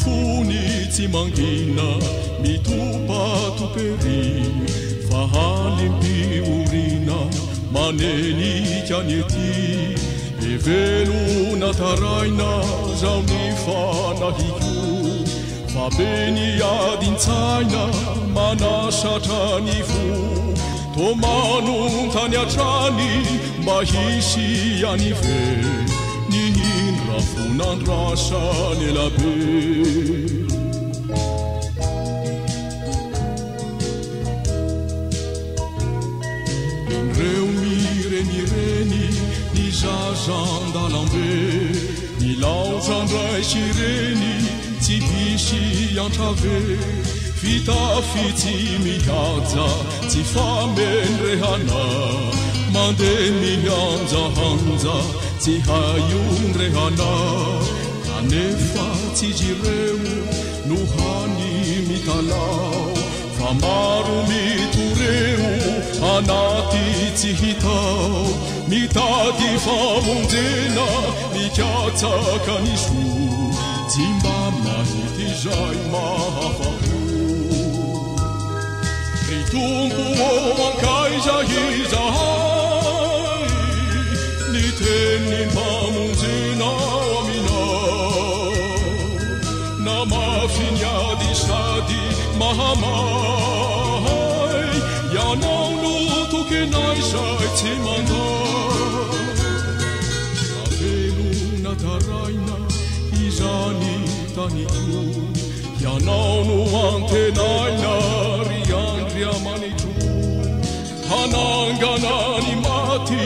fony tsy mangina mitopatopy ery fa halim-pihoriana manenika ny ety Be velona taraina zao ny fanahiko Fa be ny adin-tsaina manasatra ny fo Toa manontany hatrany mba hisy ihany ve Ny indra fo nandrasany ela be. Indreo mirenireny ny zaza an-dalambe, Nilaozan-dray sy reny tsy hisy antrave, Fitafy tsy mihaja tsy famendrehana, Mandeha mihanjahanja tsy hay ondrehana, Kanefa tsy izy ireo no hany mitalaho. Fa maro mitoreo anaty tsy hita ao, mitady famonjena, mikatsaka ny zo, tsy mba mahita izay mahafa-po. Ry Tompo ô, mankaiza izahay, ny tenim-pamonjena ao aminao. Namafy ny ady sady mahamay, Ianao no tokinay izay tsy mandao. Ravelona taraina izany taniko, Ianao no antenaina ry Andriamanitro. Hanangana ny maty,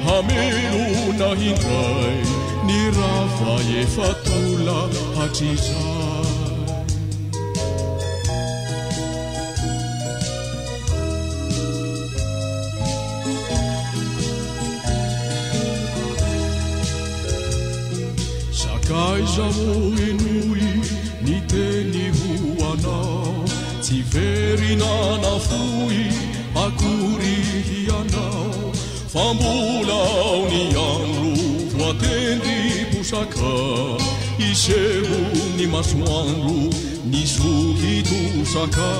hamelona indray ny rava efa tola hatrizay. Sakaiza ô henoy ny teny ho anao, tsy very na nafoy akory hianao, fa mbola ao ny andro voatendry posaka, hiseho ny masoandro ny soa hitosaka,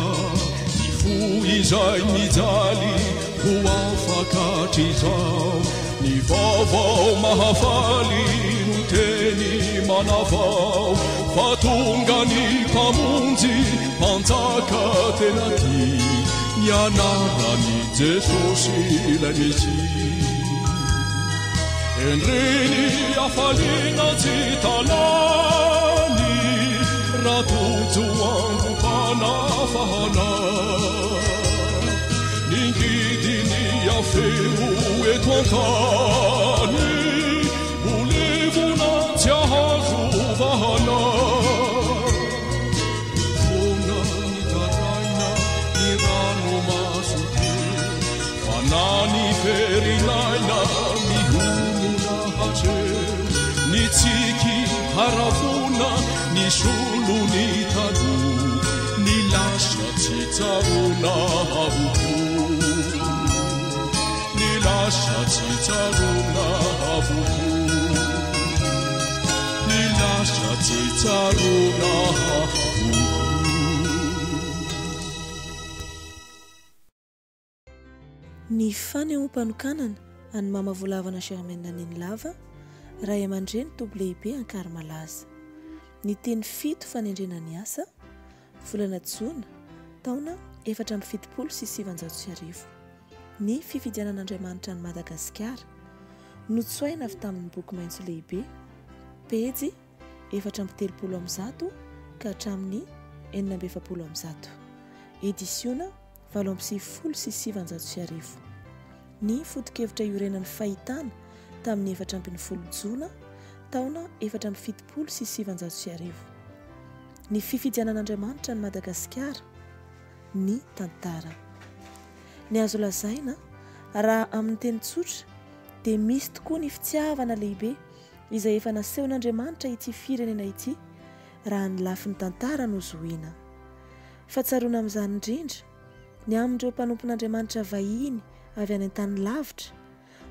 ny fo izay mijaly ho afaka hatrizao, ny vaovao mahafaly no teny manavao, fa tonga ny Mpamonjy Mpanjaka tena tia, ny anaran'i Jesosy ilay Mesia. Endrey ny hafaliana tsy hita lany, raha tojo androm-panafahana. Ny ngidy ny afero eto an-tany, ho levona tsy ahazo vahana. Foana ny taraina, ny ranomaso teo, fa na ny ferin'aina mihonona hatreo. Ny tsiky haravoana, ny solo ny taloha, ny lasa tsy tsaroana avokoa. Ny lasa tsy tsaroana avokoa. Ny lasa tsy tsaroana avokoa. Ny fanehoam-panokanana an'i Mama Volavana Germaine Nenilava, ray aman-dreny Tobilehibe Ankarimalaza. Ny teny fito fanendrena ny asa, volana jona, taona 1974. Ny fifidianan'Andriamanitra an'i Madagasikara, notsoahina avy tamin'ny boky maitso lehibe, pejy 134 ka hatramin'ny 146. Edisiona 1998. Ny foto-kevitra iorenan'ny fahitana tamin'ny 14 jona, taona 1974. Ny fifidianan'Andriamanitra an'i Madagasikara, ny tantara. Ny azo lazaina, raha amin'ny teny tsotra, dia misy tokoa ny fitiavana lehibe izay efa nasehon'Andriamanitra ity firenena ity raha ny lafiny tantara no zohiana. Fa tsaroana amin'izany indrindra ny amin'ireo mpanompon'Andriamanitra vahiny avy any an-tany lavitra,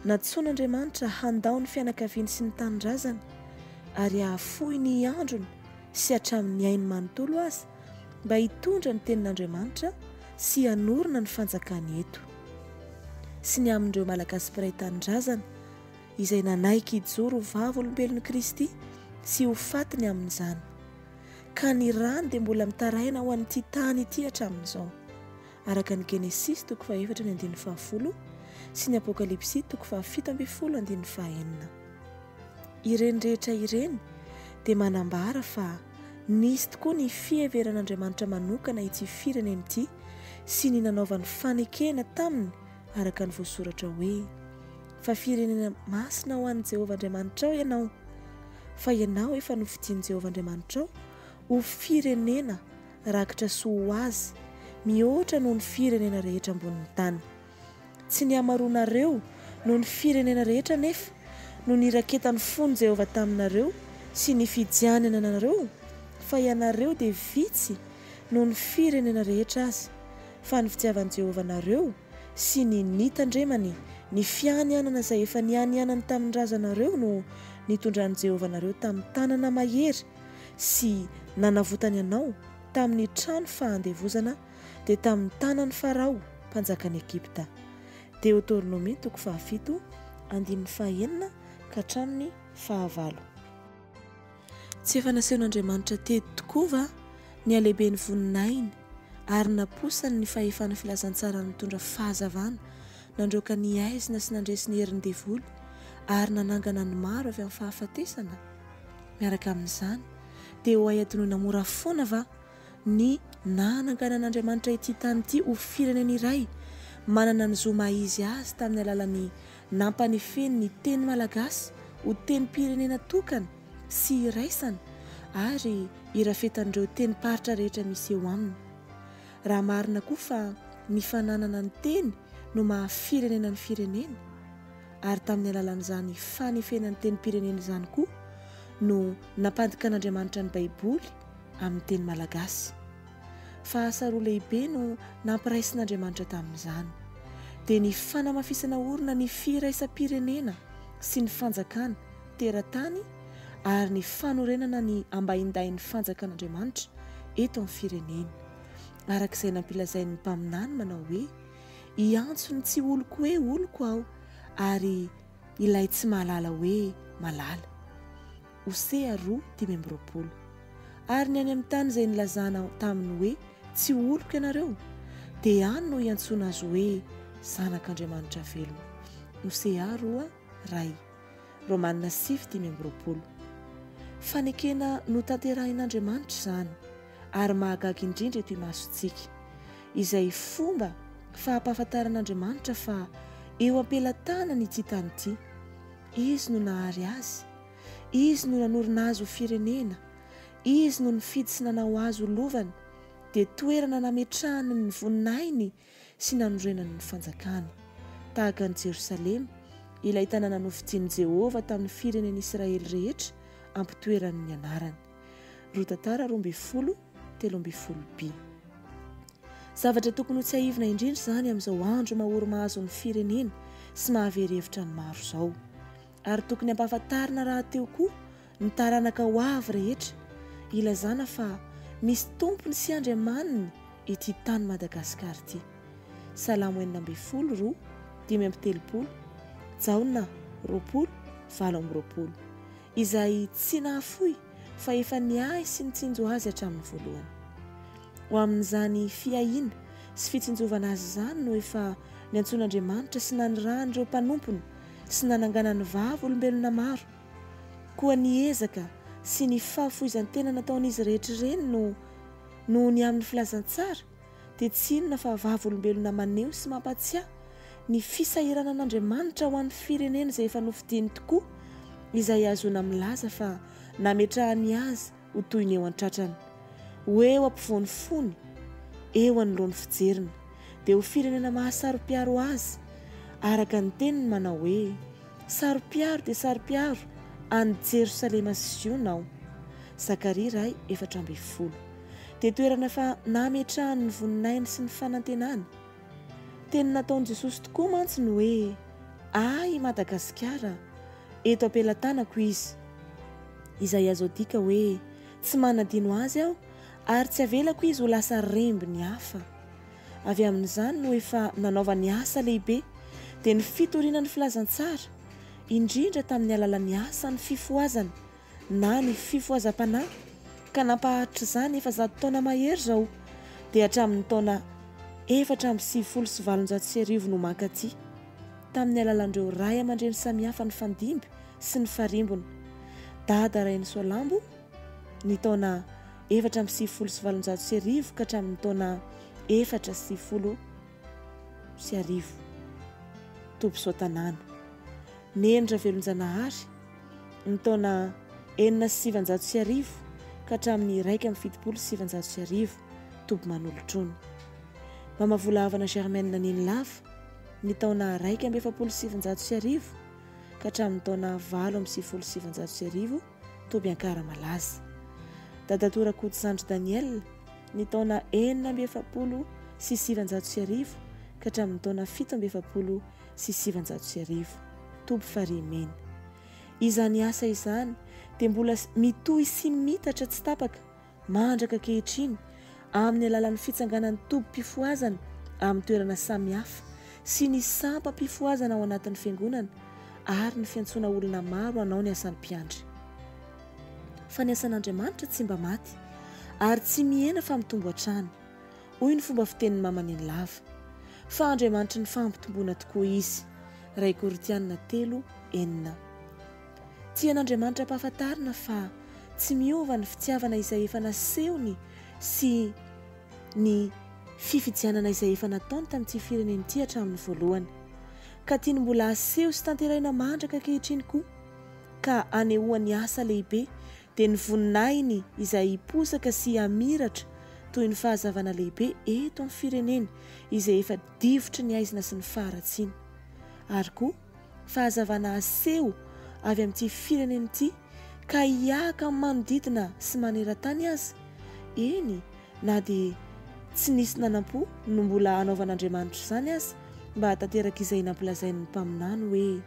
nantsoin'Andriamanitra handao ny fianakaviany sy ny tanindrazany ary hahafoy ny androny. sy hatramin'ny ainy manontolo aza mba hitondra ny tenin'Andriamanitra sy hanorina ny fanjakany eto. Sy ny amin'ireo Malagasy mpiray tanindrazana izay nanaiky hijoro ho vavolombelon'i Kristy sy ho faty ny amin'izany. Ka ny rany dia mbola mitaraina ho an'ity tany ity hatramin'izao. Araka ny Genesisy toko fahefatra ny andininy fahafolo sy ny Apokalypsy toko fahafito ambin'ny folo andininy fahenina. Ireny rehetra ireny dia manambara fa nisy tokoa ny fiheveran'Andriamanitra manokana ity firenena ity sy ny nanaovany fanekena taminy araka ny voasoratra hoe, Fa firenena masina ho an'i Jehovah Andriamanitrao ianao, fa ianao efa nofidin'i Jehovah Andriamanitrao ho firenena rakitra soa ho azy, mihoatra noho ny firenena rehetra ambonin'ny tany. Tsy ny hamaroanareo noho ny firenena rehetra anefa no niraketan'ny fon'i Jehovah taminareo sy nifidianany anareo, fa ianareo dia vitsy noho ny firenena rehetra aza, fa ny fitiavan'i Jehovah anareo sy ny nitandremany ny fianianana izay efa nianianany tamin'ny razanareo no nitondran'i Jehovah anareo tamin'ny tanana mahery sy nanavotany anao tamin'ny trano fahandevozana dia tamin'ny tanan'i Farao, mpanjakan'i Egypta. Deoteronomia toko fahafito, andininy fahenina ka hatramin'ny fahavalo. Tsy efa nasehon'Andriamanitra teto tokoa va ny halehiben'ny voninahiny ary naposany ny fahefana filazantsarany mitondra fahazavana, nandroaka ny haizina sy nandresy ny herin'ny devoly ary nanangana ny maro avy amin'ny fahafatesana? Miaraka amin'izany, dia ho hay adinoina mora foana va ny nananganan'Andriamanitra ity tany ity ho firenena iray manana ny zo maha izy azy tamin'ny alalan'ny nampanefeny ny teny malagasy ho tenim-pirenena tokana sy iraisana ary irafetan'ireo tenim-paritra rehetra misy eo aminy. Raha marina koa fa ny fananana ny teny no maha firenena ny firenena, ary tamin'ny alalan'izany fanefena ny tenim-pirenena izany koa no nampandikan'Andriamanitra ny Baiboly amin'ny teny malagasy. Fa asa roa lehibe no nampiraisin'Andriamanitra tamin'izany, dia ny fanamafisana orina ny firaisam-pirenena sy ny fanjakana teratany ary ny fanorenana ny ambaindain'ny fanjakan'Andriamanitra eto amin'ny firenena, araka izay nampilazain'ny mpaminany manao hoe, Hiantso ny tsy oloko hoe oloko aho, ary ilay tsy mahalala hoe malala. Hosea roa, 25. Ary ny any amin'ny tany izay nilazana taminy hoe, Tsy ho oloko ianareo, dia any no hiantsoana azy hoe zanak'Andriamanitra velona. Hosea roa, iray. Romana sivy, 25. Fanekena notanterahin'Andriamanitra izany, ary mahagaga indrindra eto imasontsika, izay fomba fahampahafantaran'Andriamanitra fa eo am-pelatanany ity tany ity. Izy no nahary azy. Izy no nanorina azy ho firenena, Izy no nifidy sy nanao azy ho lovany, dia toerana nametrahany ny voninahiny sy nanorenany ny fanjakany. Tahaka an'i Jerosalema, ilay tanàna nofidin'i Jehovah tamin'ny firenen'Israely rehetra hampitoerany ny anarany. Roa Tantara 12, 13 by. Zavatra tokony hotsiahivina indrindra izany amin'izao andro mahory mahazo ny firenena sy mahavery hevitra ny maro izao. Ary tokony hampahafantarina rahateo koa ny taranaka ho avy rehetra, ilazana fa misy tompony sy Andriamaniny ity tany Madagasikara ity. Salamo 16 roa, 35, Jaona 20, 28, izay tsy nahafoy fa efa niahy sy nitsinjo azy hatramin'ny voalohany. Ho amin'izany fiahiana sy fitsinjovana azy izany no efa niantsoan'Andriamanitra sy nanirahany ireo mpanompony sy nananganany vavolombelona maro. Koa ny ezaka sy ny fahafoizan-tena nataon'izy rehetra ireny no noho ny amin'ny filazantsara dia tsy inona fa vavolombelona maneho sy mampatsiahy ny fisahiranan'Andriamanitra ho an'ny firenena izay efa nofidiny tokoa, izay ahazoana milaza fa nametrahany azy ho toy ny eo an-tratrany, ho eo ampovoan'ny fony, eo anoloan'ny fijeriny, dia ho firenena mahasaro-piaro azy, araka ny teniny manao hoe, Saro-piaro dia saro-piaro any Jerosalema sy Ziona aho. Zakaria iray, 14. Dia toerana efa nametrahany ny voninahiny sy ny fanantenany. Teny nataon'i Jesosy tokoa mantsy ny hoe, Ahy i Madagasikara, eto am-pelatanako izy. Izay azo adika hoe, Tsy manadino azy aho ary tsy avelako izy ho lasa rembin'ny hafa. Avy amin'izany no efa nanaovany asa lehibe, dia ny fitoriana ny filazantsara, indrindra tamin'ny alalan'ny asan'ny fifohazana na ny fifohazam-panahy, ka nampaharitra izany efa 100 taona mahery izao, dia hatramin'ny taona 1894 no mankaty, tamin'ny alalan'ireo ray aman-dreny samihafa nifandimby sy nifarimbona. Dada Rainisoalambo, ny taona 1894 ka hatramin'ny taona 1094, Toby Soatanàna. Neny Ravelonjanahary, ny taona 1906 ka hatramin'ny 1971, Toby Manolotrony. Mama Volahavana Germaine Nenilava, ny taona 1941 ka hatramin'ny taona 1998, Toby Ankaramalaza. Dadatoa Rakotozandry Daniel, ny taona 1946 ka hatramin'ny taona 1947, Toby Farihimena. Izany asa izany dia mbola mitohy sy mitatra tsy tapaka mandraka ankehitriny amin'ny alalan'ny fitsanganan'ny tobim-pifohazana amin'ny toerana samihafa sy ny sampam-pifohazana ao anatin'ny fiangonana ary ny fiantsoana olona maro hanao ny asan'ny mpiandry. Fa ny asan'Andriamanitra tsy mba maty ary tsy mihena fa mitombo hatrany, hoy ny fomba fitenin'i Mama Nenilava. Fa Andriamanitry ny fampitomboana tokoa Izy. Iray Korintiana telo, enina. Tian'Andriamanitra ampahafantarina fa tsy miova ny fitiavana izay efa nasehony sy ny fifidianana izay efa nataony tamin'ity firenena ity hatramin'ny voalohany. Ka tiany mbola aseho sy tanterahina mandraka ankehitriny koa, ka anehoany asa lehibe dia ny voninahiny izay hiposaka sy hamiratra toy ny fahazavana lehibe eto amin'ny fireneny izay efa divotry ny haizina sy ny faharatsiana. Ary koa, fahazavana aseho avy amin'ity firenena ity ka hiahaka amin'ny manodidina sy maneran-tany aza, eny na dia tsy nisy nanam-po no mbola hanaovan'Andriamanitra izany aza mba hahatanteraka izay nampilazain'ny mpaminany hoe,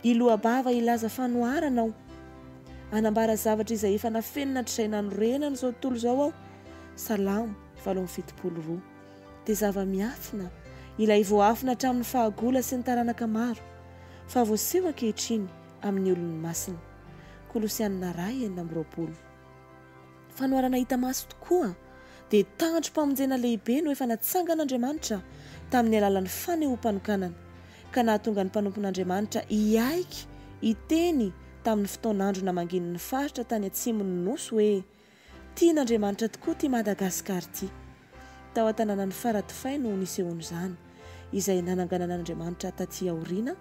Hiloa-bava hilaza fanoharana aho, hanambara zavatra izay efa nafenina hatrizay nanorenana izao tontolo izao aho. Salamo 78. Dia zava-miafina ilay voaafina hatramin'ny fahagola sy ny taranaka maro, fa voaseho ankehitriny amin'ny olony masina. Kolosianina iray 26. Fanoharana hita maso tokoa dia tandrom-pamonjena lehibe no efa natsangan'Andriamanitra tamin'ny alalan'ny fanehoam-panokanana, ka nahatonga ny mpanompon'Andriamanitra hiaiky hiteny tamin'ny fotoan'andro namangiany ny faritra tany atsimon'ny Nosy hoe, Tian'Andriamanitra tokoa ity Madagascar ity. Tao an-tanànan'i Faradofay no nisehoan'izany, izay nananganan'Andriamanitra taty aoriana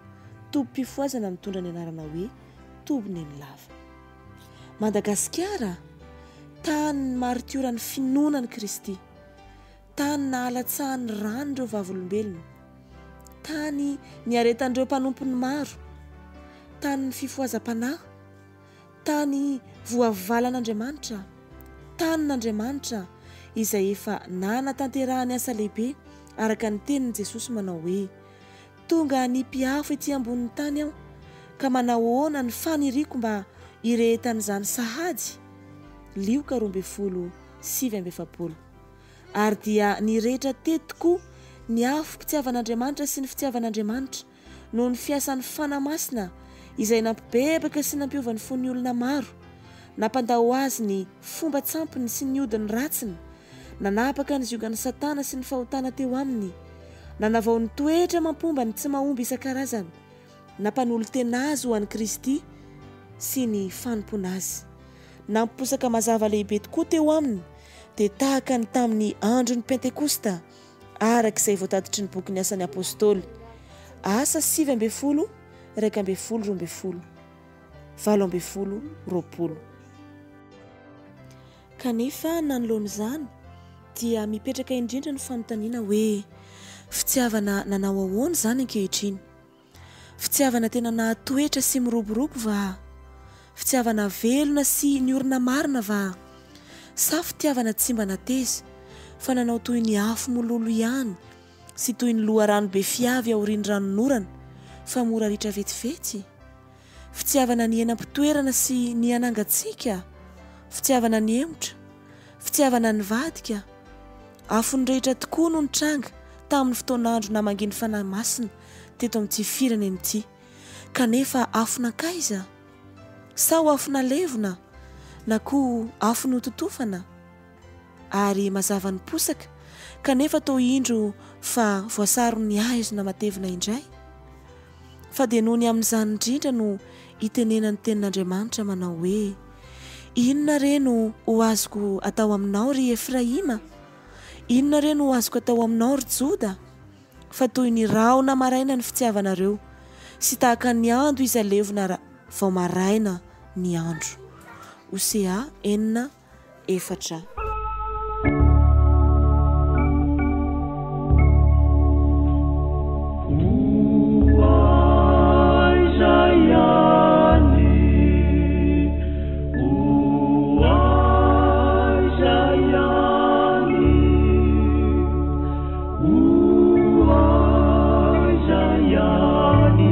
tobim-pifohazana mitondra ny anarana hoe Toby Nenilava. Madagasikara, tanin'ny maritioran'ny finoana an'i Kristy, tany nahalatsahan'ny ran'ireo vavolombelona, tany niaretan'ireo mpanompony maro, tanin'ny fifohazam-panahy, Tany voavalan'Andriamanitra, tanin'Andriamanitra izay efa nanatanterahany asa lehibe araka ny tenin'i Jesosy manao hoe, Tonga hanipy afo ety ambonin'ny tany aho, ka manahoana ny faniriako mba hirehetan'izany sahady? Lioka 12, 49. Ary dia nirehitra teto tokoa ny afom-pitiavan'Andriamanitra sy ny fitiavan'Andriamanitra, noho ny fiasan'ny Fanahy Masina izay nampibebaka sy nampiova ny fon'ny olona maro, nampandao azy ny fomba-tsampiny sy ny odiny ratsiny, nanapaka ny ziogan'i Satana sy ny fahotana teo aminy, nanavao ny toetra amam-pomba ny tsy mahomby isan-karazany, nampanolo-tena azy ho an'i Kristy sy ny fanompoana Azy. Nampiposaka mazava lehibe tokoa teo aminy, dia tahaka ny tamin'ny andron'ny Pentekosta, araka izay voatatitry ny bokin'ny Asan'ny Apostoly, Asa 19, 11, 12, 18, 20. Kanefa nanoloana izany dia mipetraka indrindra ny fanontaniana hoe, Fitiavana nanao ahoana izany ankehitriny? Fitiavana tena nahatoetra sy miroborobo va? Fitiavana velona sy niorina marina va? Sa fitiavana tsy mba nateza, fa nanao toy ny afo mololo ihany sy toy ny loharano be fiavy aorian'ny ranonorana, fa mora ritra vetivety? Fitiavana nihena am-pitoerana sy nihanangatsiaka? Fitiavana nihemotra, fitiavana nivadika, afo nirehitra tokoa no nitranga tamin'ny fotoan'andro namangian'ny Fanahy Masina teto amin'ity firenena ity. Kanefa afo nankaiza? Sa ho afo nalevina na koa afo nototofana? Ary mazava niposaka, kanefa toa indro fa voasaron'ny haizina matevina indray. Fa dia noho ny amin'izany indrindra no itenenan'ny tenin'Andriamanitra manao hoe, Inona re no ho azoko atao aminao, ry Efraima? Inona re no ho azoko atao aminao, ry Joda? Fa toy ny rahona maraina ny fitiavanareo, sy tahaka ny ando izay levona vao maraina ny andro. Hosea 6, 4. Ho aiza ihany, ho aiza ihany, ho aiza ihany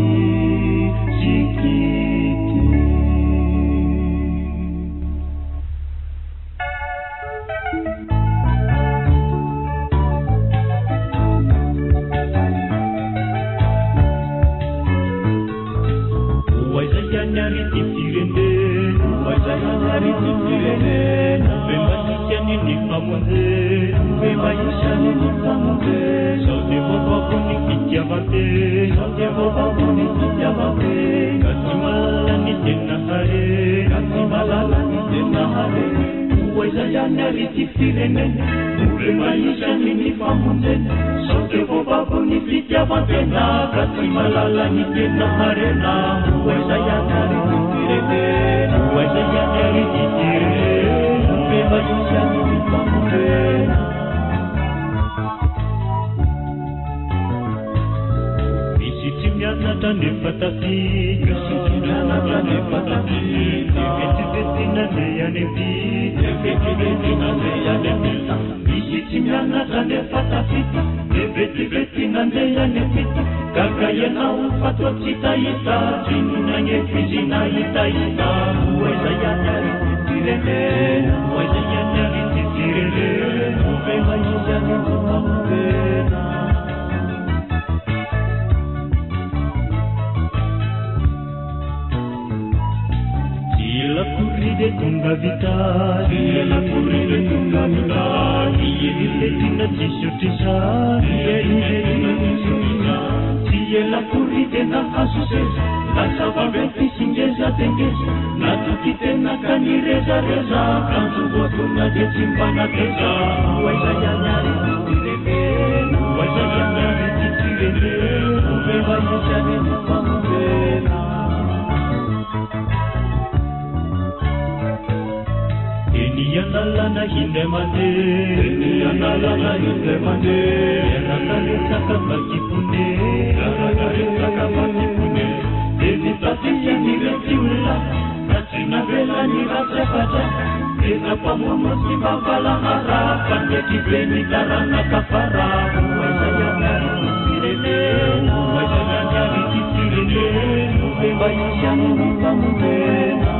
Zikity. Ho aiza ihany ary ity firenena? Ho aiza ihany ary ity firenena? Ve mba hisy anie ny famonjena? Ve mba hisy anie ny famonjena? Sao dia voababo ny fitiavan-tena? Sao dia voababo ny fitiavan-tena? Ka tsy mahalala ny tena harena. Ka tsy mahalala ny tena harena. Ho aiza ihany ary ity firenena? Ho ve mba hisy anie ny famonjena? Sao dia voababo ny fitiavan-tena? Ka tsy mahalala ny tena harena. Ho aiza ihany ary ity firenena? Ho aiza ihany ary ity firenena? Ho ve mba hisy anie ny famonjena? Misy tsy mianatra nefa tafita. Misy tsy mianatra nefa tafita. Dia vetivety nandeha any am-pita. Dia vetivety nandeha any am-pita. Misy tsy mianatra nefa tafita. Dia vetivety nandeha any am-pita. Gaga ianao fa toa tsy hitahita. Tsy nonagnefa izy nahitahita. Ho aiza ihany ary ity firenena? Ho aiza ihany ary ity firenena? Ho ve mba hisy any ny famonjena? Tsy ela akory dia tonga vitaly. Tsy ela akory dia tonga vitaly. Ieriretina tsisy ohatr'izany. Ieriretina tsisy ohatr'izany. Tsy ela akory dia nahazo seza. Lasa vaventy sy ngeza dia ngeza. Natoky tena ka nirezareza. Kanjo voadona dia tsy mba nateza. Ho aiza ihany ary ity firenena? Ho aiza ihany ary ity firenena? Ho ve mba hisy any ny famonjena? Eny an-dalana indray mandeha, eny an-dalana indray mandeha, Miaraka vaky pone, miaraka vaky pone, Dia nitafika ny rety olona, ka tsy navela ny ratsy afatra, Tena mpamono tsy mba valahara, fa ny ekibe ny taranaka fara. Ho aiza ihany ary ity firenena? Ho aiza ihany ary ity firenena? Ho ve mba hisy ihany ny famonjena?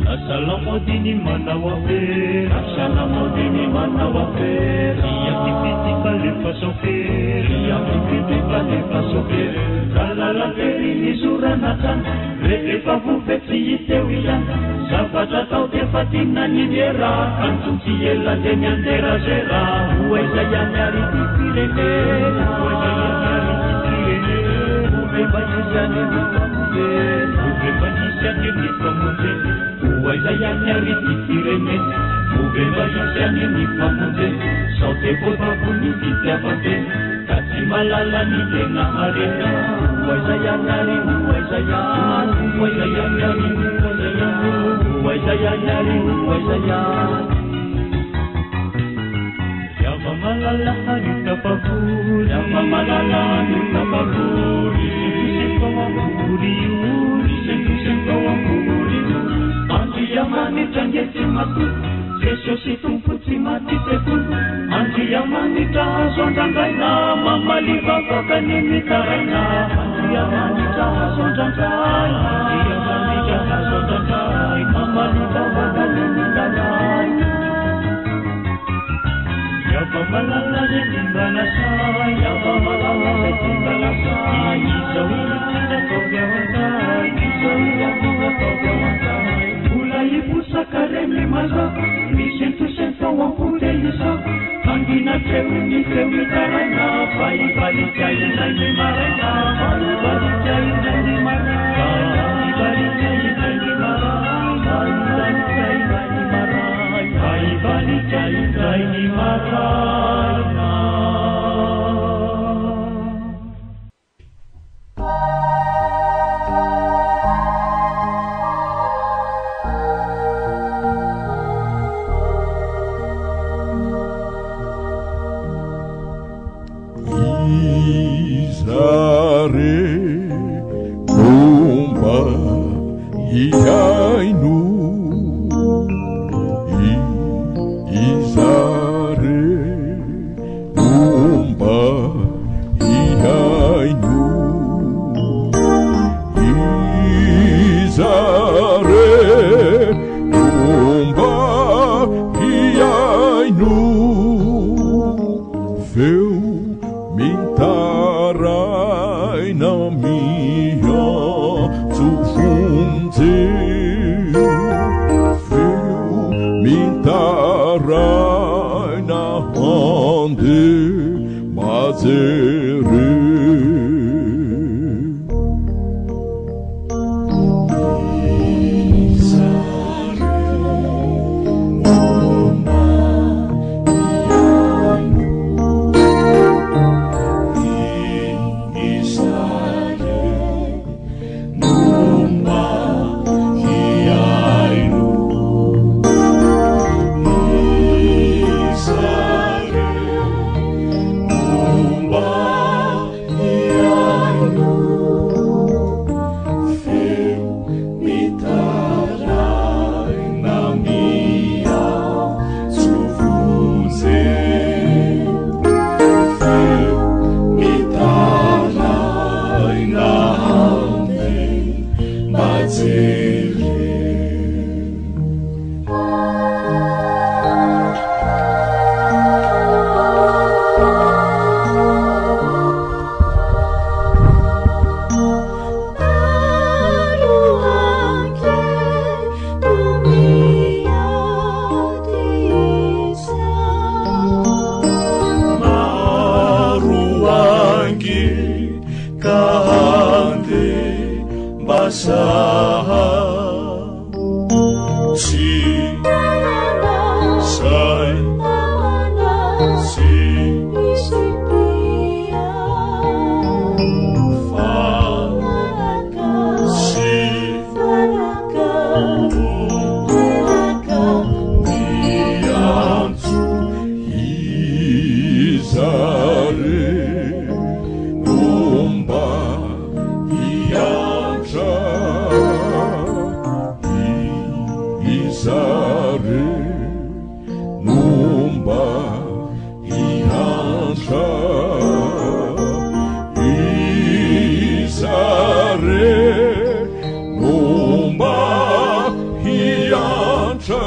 Lasa lamaody ny manao afera. Lasa lamaody ny manao afera. Tsy ankifidy fa lefa saofera. Tsy ankifidy fa lefa saofera. Zalala very ny zorana hatrany. Rehefa voa tsy hita eo ihany. Zavatra atao dia efa tiana ny miera. Kanjo tsy ela dia mianjerazera. Ho aiza ihany ary ity firenena? Ho aiza ihany ary ity firenena? Ho ve mba hisy any ny famonjena? Ho ve mba hisy any ny famonjena? Ho aiza ihany ary ity firenena? Ho ve mba hisy any ny famonjena? Sao dia voababo ny fitiavan-tena ka tsy mahalala ny tena harena? Ho aiza ihany ary? Ho aiza ihany? Ho aiza ihany ary? Ho aiza ihany? Ho aiza ihany ary? Ho aiza ihany? Ry hava-malala anio tafavory, ry hava-malala anio tafavory, Isentosento ao am-bory ory, isentosento ao am-bory ory. Andriamanitra ange tsy matory, Jesosy Tompo tsy maty tekolo. Andriamanitra. Andriamanitra azo andrandraina, mamaly vavaka ny mitaraina. Andriamanitra azo andrandraina, Andriamanitra azo andrandraina, mamaly vavaka ny mitaraina. Yava-malala zay tonga lasa, Yava-malala zay tonga lasa. Izao indrindra ataovy ao an-tsaina, izao indrindra ataovy ao an-tsaina. Mbola hiposaka re ny mazava, misentosento ao am-po te hisava. Hangina hatreo ny feo mitaraina, fa hibaliaka indray ny maraina, fa hibaliaka indray ny maraina, fa hibaliaka indray ny maraina, fa hibaliaka indray ny maraina, fa hibaliaka indray ny maraina. Iza re no mba hihaino? Iza re no mba hihaino? Iza re no mba hihaino? Feo mitaraina miantso vonjeo, feo mitaraina handeha mba jereo. Iza re no mba hihaino? Iza re no mba hihaino? Iza re no mba hihaino? Feo mitaraina miantso vonjeo, feo mitaraina handeha mba jereo. Maro ange ka handeha mba saha. Tsy zay tsy fa sy miantso. Iza re no mba hiantra? Iza re no mba hiantra? Iza re no mba hiantra?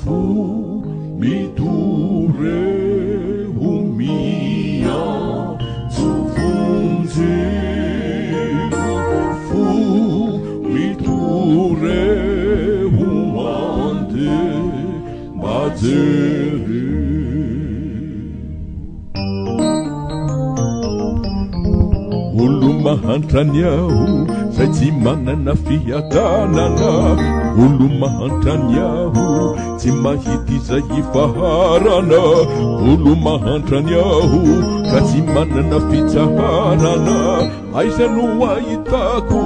Fo mitoreo miantso vonjeo, fo mitoreo handeha mba jereo. Olo-mahantra ny aho zay tsy manana fiadanana, olo-mahantra ny aho tsy mahita izay hifaharana, olo-mahantra ny aho ka tsy manana fitsaharana. Aiza no ahitako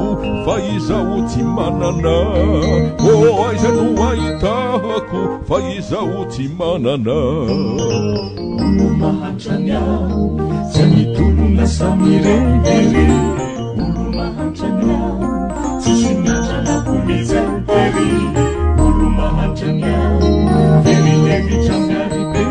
fa izaho tsy manana? Oh, aiza no ahitako fa izaho tsy manana? Olo-mahantra ny aho tsy mitolona samirery, olo-mahantra ny aho tsisy miantrana ko mijery, olo-mahantra ny aho very hevitra miary be.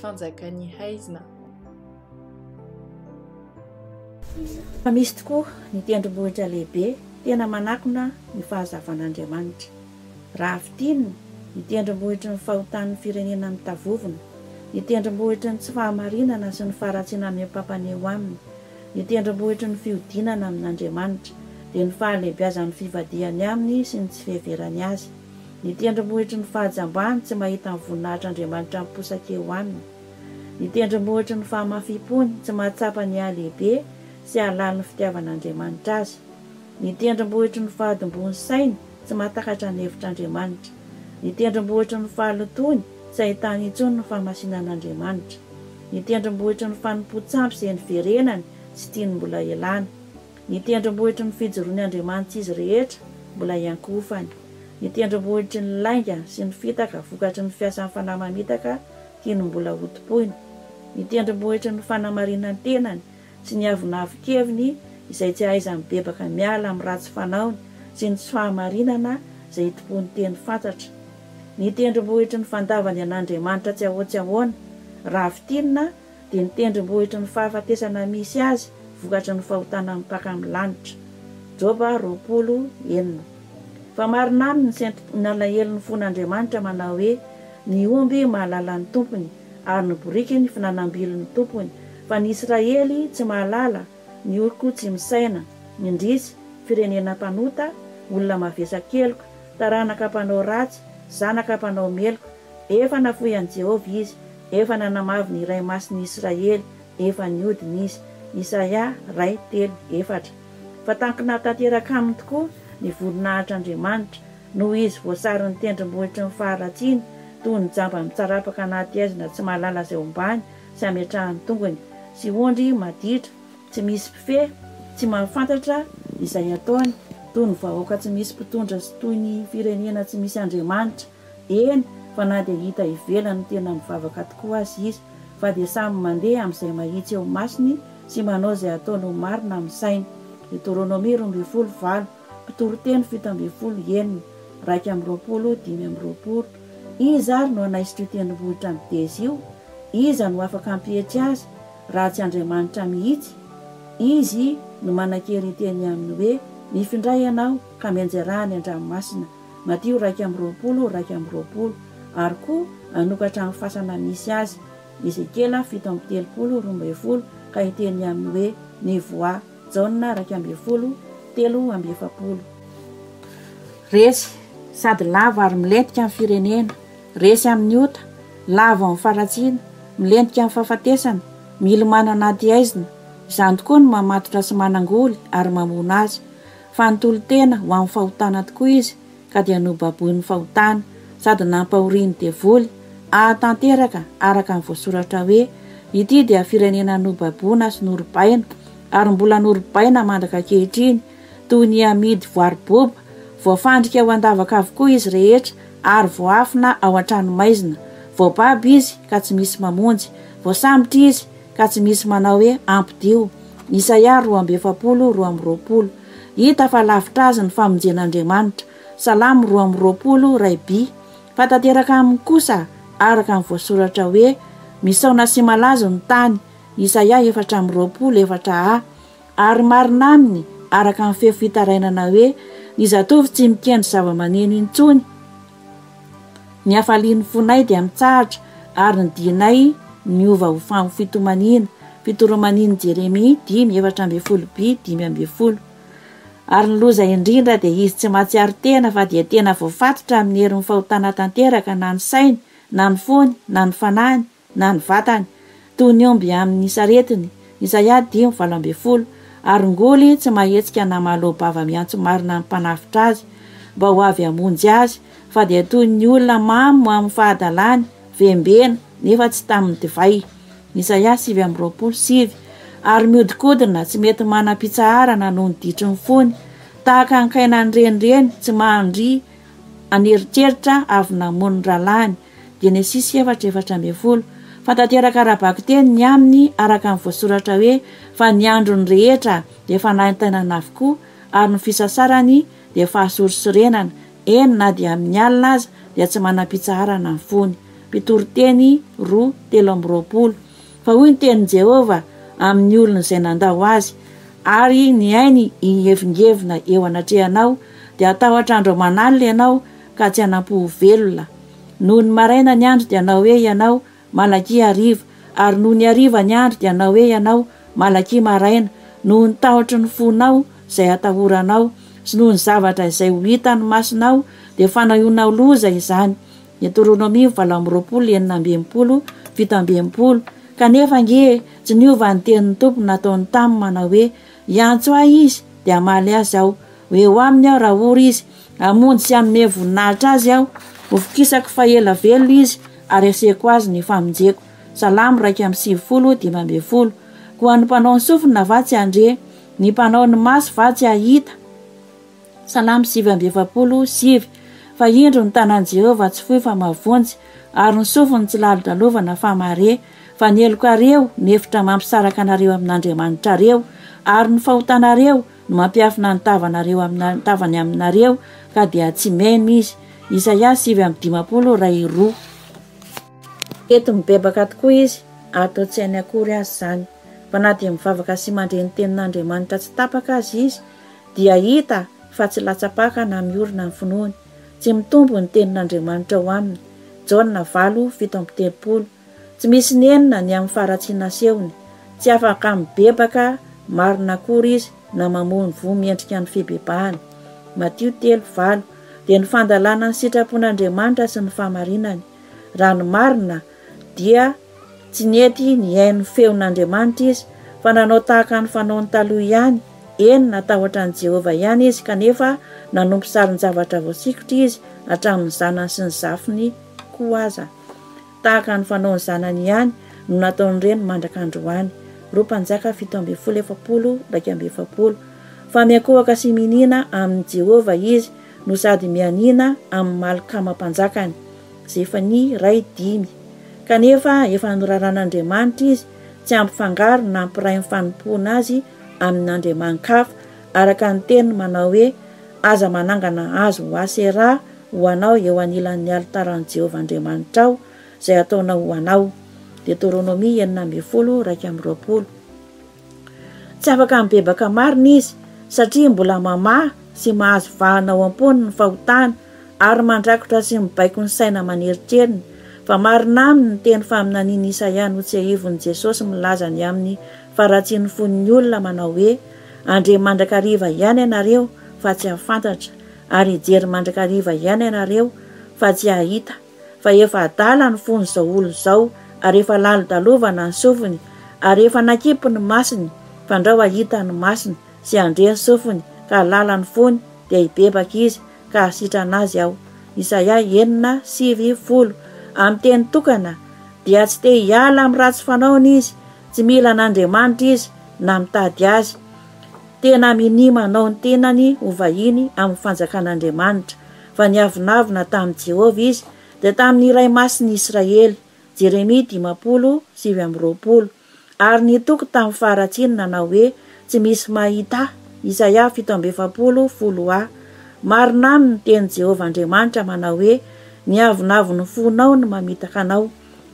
fanjakan'ny haizina. Fa misy tokoa ny tendrombohitra lehibe tena manakona ny fahazavan'Andriamanitra. Raha fintinina, ny tendrombohitry ny fahotan'ny firenena mitavovona, ny tendrombohitry ny tsy fahamarinana sy ny faharatsiana mihoa-pampana eo aminy, ny tendrombohitry ny fihodinana amin'Andriamanitra, dia ny fahalehibiazan'ny fivadihany aminy sy ny tsy fiheverany azy, ny tendrombohitry ny fahajambany tsy mahita ny voninahitr'Andriamanitra miposaka eo aminy, ny tendrombohitry ny fahamafiam-pony tsy mahatsapa ny halehibe sy halalin'ny fitiavan'Andriamanitra azy. Ny tendrombohitry ny fahadimbon'ny sainy tsy mahatakatra ny hevitr'Andriamanitra. Ny tendrombohitry ny fahalotoany tsy ahitany intsony ny fahamasinan'Andriamanitra. Ny tendrombohitry ny fanompoan-tsampy izay niverenany tsy tiany mbola hialana. Ny tendrombohitry ny fijoroany andriamani-tsy izy rehetra mbola hiankohofany. Ny tendrombohitry ny lainga sy ny fitaka vokatry ny fiasan'ny fanahy mamitaka tiany mbola hotompoina. Ny tendrombohitry ny fanamarinan-tenany sy ny avonavon-keviny izay tsy ahaiza-mibebaka miala amin'ny ratsy fanaony sy ny tsy fahamarinana izay itompoany teny fantatra. Ny tendrombohitry ny fandavany an'Andriamanitra tsy ahoan-tsy ahoana, raha fintinina, dia ny tendrombohitry ny fahafatesana misy azy vokatry ny fahotana mipaka amin'ny lanitra. Joba 20, 6. Fa marina aminy ny sentom-nalahelo ny fon'Andriamanitra manao hoe, Ny omby mahalala ny tompony, ary ny boriky ny finanam-bilon'ny tompony, fa ny Israely tsy mahalala, ny oloko tsy misaina. Indrisy, firenena mpanota, olona mavesa-keloka, taranaka mpanao ratsy, zanaka mpanao meloka, efa nafoy an'i Jehovah izy, efa nanamavo ny Iray Masin'ny Israely, efa niodina izy. Isaia iray, telo, efatra. Fa tankina tanteraka aminy tokoa ny voninahitr'Andriamanitra, Noho izy voasarin'ny tendrombohitry ny faharatsiana, toy ny jamba mitsarapaka anaty haizina tsy mahalala izay ombany sy ametrahany tongony, sy ondry maditra, tsy misy mpifehy, tsy mahafantatra izay ataony, toy ny vahoaka tsy misy mpitondra sy toy ny firenena tsy misy Andriamanitra, eny fa na dia hita ivelany ho tena mivavaka tokoa aza izy, fa dia samy mandeha amin'izay mahitsy eo imasony sy manao izay ataony ho marina amin'ny sainy. Deoteronomia 12, 8. Mpitoriteny 17 6 21 25 Iza ary no hanaisotra io tendrombohitra mideza io? Iza no afaka hampietry azy, raha tsy Andriamanitra mihitsy? Izy no manan-kery hiteny aminy hoe, Mifindray ianao, ka mianjerà any an-dranomasina, Matio 21 21, ary koa hanokatra ny fasana misy azy, Ezekiela 37 12, ka hiteny aminy hoe, Mivoaha. Jaona 11, 43. Resy sady lavo ary milentika ny firenena, resy amin'ny ota, lavo amin'ny faharatsiana, milentika amin'ny fahafatesana, milomano anaty haizina, izany tokoa no mamatotra sy manangoly ary mamono azy, fa nitolo-tena ho amin'ny fahotana tokoa izy, ka dia nobaboin'ny fahotana, sady nampahorian'ny devoly, ahatanteraka araka ny voasoratra hoe, Ity dia firenena nobaboina sy norobaina, ary mbola norobaina mandraka ankehitriny, toy ny amidy voariboba, voafandrika ao an-davaka avokoa izy rehetra, ary voaafina ao an-tranomaizina, voababo izy, ka tsy misy mamonjy, voasambotra izy, ka tsy misy manao hoe, Ampodio. Isaia 42, 22. Hita fa lavitra azy ny famonjen'Andriamanitra. Salamo 22, iray by. Fa tanteraka aminy kosa, araka ny voasoratra hoe, Misaona sy malazo ny tany. Isaia 24, 4 a. Ary marina aminy, araka ny feo fitarainana hoe, Ny zatovo tsy mikendry zava-maneno intsony. Ny hafalian'ny fonay dia mitsahatra, ary ny dianay niova ho ho fitomaniana. Fitoromanian'i Jeremia dimy, 14 by 15. Ary ny loza indrindra dia izy tsy mahatsiaro tena fa dia tena voafatotra amin'ny herin'ny fahotana tanteraka na ny sainy, na ny fony, na ny fanahiny, na ny vatany, toy ny omby amin' ny saretiny, Isaia dimy, 18, ary ngoly tsy mahetsika na mahaloa-bava miantso marina ny mpanavotra azy, mba ho avy hamonjy azy, fa dia toy ny olona mamo amin' ny fahadalany, vembena, nefa tsy tamin' ny divay. Isaia 29, 9, ary mihodinkodina, tsy mety manam-pitsaharana noho ny ditry ny fony, tahaka ny kaina nirenireny, tsy mandry an' eritreritra avy namono ny rahalahiny. Genesisy efatra, 14. Fa tanteraka ara-bakiteny ny aminy araka ny voasoratra hoe, Fa ny androny rehetra dia fanaintainana avokoa, ary ny fisasarany dia fahasorisorenana, eny na dia amin'ny alina aza dia tsy manam-pitsaharana ny fony. Mpitoriteny 2, 23. Fa hoy ny tenin'i Jehovah amin'ny olona izay nandao azy, ary ny ainy hihevingevina eo anatrehanao, dia hatahotra andro aman'alina ianao ka tsy hanampo ho velona. Nony maraina ny andro dia hanao hoe ianao, Malakia hariva, ary nony hariva ny andro dia hanao hoe ianao, Malakia maraina, noho ny tahotry ny fonao izay atahoranao, sy noho ny zavatra izay ho hitan'ny masonao, dia fanahianao loza izany. Deoteronomia 28 66 67 Kanefa ange tsy niova ny tenin'ny Tompo nataony taminy manao hoe, Hiantso ahy izy, dia hamaly azy aho. Ho eo aminy aho raha ory izy. Hamonjy sy hanome voninahitra azy aho. Hovokisako fa ela velona izy, ary hasehoko azy ny famonjeko. Salamo 91 15 Koa ny mpanao ny sofina va tsy handre? Ny mpanao ny maso va tsy hahita? Salamo 49 9 Fa indro ny tanan'i Jehovah tsy fohy fa mahavonjy, ary ny sofiny tsy lalodalovana fa mahare, fa ny helokareo no efitra mampisaraka anareo amin'Andriamanitrareo, ary ny fahotanareo no mampiafina ny tavanareo amina, tavany aminareo, ka dia tsy mihaino Izy. Isaia 59 iray 2. Eto mibebaka tokoa izy, ary toa tsy hainy akory aza izany, fa na dia mivavaka sy mandre ny tenin'Andriamanitra tsy tapaka aza izy, dia hita fa tsy latsa-paka na miorina ny finoany. Tsy mitombo ny tenin'Andriamanitra ao aminy. Jaona valo, 37. Tsy misy nenina ny amin'ny faharatsiana asehony. Tsy afaka mibebaka marina akory izy na mamono voa miendrika ny fibebahana. Matio telo, valo, dia ny fandalana ny sitrapon'Andriamanitra sy ny fahamarinany. Raha ny marina dia tsy nety nihaino ny feon'Andriamanitra izy, fa nanao tahaka ny fanaony taloha ihany, eny, natahotra an'i Jehovah ihany izy, kanefa nanompo sarin-javatra voasikotra izy, hatramin'ny zanany sy ny zafiny koa aza. Tahaka ny fanaon'ny zanany ihany no nataon'ireny mandraka androany. 2 Mpanjaka 17 40 41. Fa miankohoka sy miniana amin'i Jehovah izy, no sady mianiana amin'i Malkama mpanjakany. Zefania 1 5. Kanefa efa noraran'Andriamanitra izy tsy hampifangaro na hampiray ny fanompoana azy amin'andriamani-kafa, araka ny teniny manao hoe, Aza manangana hazo ho Aseraha ho anao eo anilan'ny alitaran'i Jehovah Andriamanitrao, izay ataonao ho anao. Deoteronomia 16, 21. Tsy afaka mibebaka marina izy, satria mbola mamaha sy mahazo vahana ao am-pony ny fahotana, ary mandrakotra sy mibaiko ny saina aman'eritreriny. Fa marina aminy ny teny faminanian'i Isaia notsiahivin'i Jesosy milaza ny amin'ny faharatsian'ny fon'ny olona manao hoe, Handre mandrakariva ihany ianareo, fa tsy hahafantatra, ary hijery mandrakariva ihany ianareo, fa tsy hahita. Fa efa adala ny fon'izao olona izao, ary efa lalodalovana ny sofiny, ary efa nakipy ny masony, fandrao hahita ny masony, sy handre ny sofiny, ka hahalala ny fony, dia hibebaka izy, ka hahasitrana azy Aho. Isaia 6, 9, 10. Amin'ny teny tokana, dia tsy te hiala amin'ny ratsy fanaony izy, tsy mila an'Andriamanitra izy, na mitady Azy. Tena minia manao ny tenany ho vahiny amin'ny fanjakan'Andriamanitra, fa niavonavona tamin'i Jehovah izy, dia tamin'ny Iray Masin'ny Israely. Jeremia 50, 29. Ary nitoky tamin'ny faharatsiany nanao hoe, Tsy misy mahita ahy. Isaia 47, 10 a. Marina aminy ny tenin'i Jehovah Andriamanitra manao hoe, Ny avonavon'ny fonao no mamitaka anao.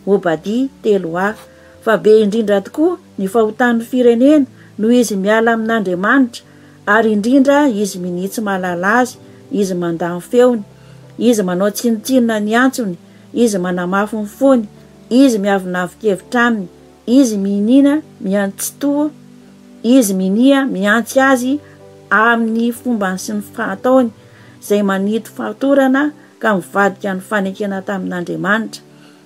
Obadia 3 a. Fa be indrindra tokoa ny fahotan'ny firenena noho izy miala amin'Andriamanitra, ary indrindra izy minia tsy mahalala Azy, izy mandà ny feony, izy manao tsinontsinona ny antsony, izy manamafy ny fony, izy miavonavon-kevitra aminy, izy miniana mihantsy toa, izy minia mihantsy azy amin'ny fombany sy ny fahataony, izay manito fatorana ka mivadika ny fanekena tamin'Andriamanitra.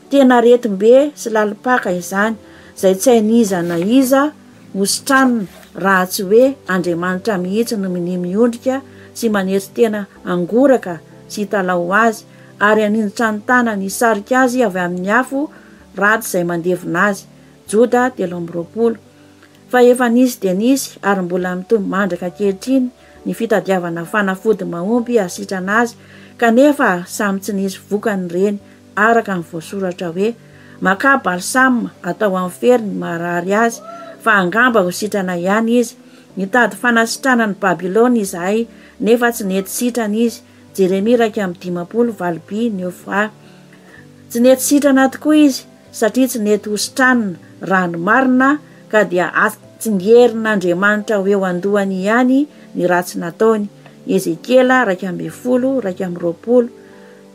Tena aretim-be sy lalim-paka izany, izay tsy hain'iza na iza hositranina raha tsy hoe Andriamanitra mihitsy no minia miondrika sy manetry tena hangoraka sy hitalaho azy ary haninjitra ny tanany hisarika azy avy amin'ny afo ratsy izay mandevona azy. Joda 23. Fa efa nisy dia nisy ary mbola mitohy mandraka ankehitriny ny fitadiavana fanafody mahomby hahasitrana azy kanefa samy tsy nisy vokany ireny araka ny voasoratra hoe, Makà balsama atao amin'ny fery ny maharary azy, fa angamba ho sitrana ihany izy. Nitady fanasitranana an'i Babylona izahay, nefa tsy nety sitrana izy. Jeremia 51, 8 b, Neofa. Tsy nety sitrana tokoa izy satria tsy nety hositranina raha ny marina ka dia atsingerin'Andriamanitra ho eo an-dohany ihany ny ratsy nataony, Ezekiela 11, 21, 23,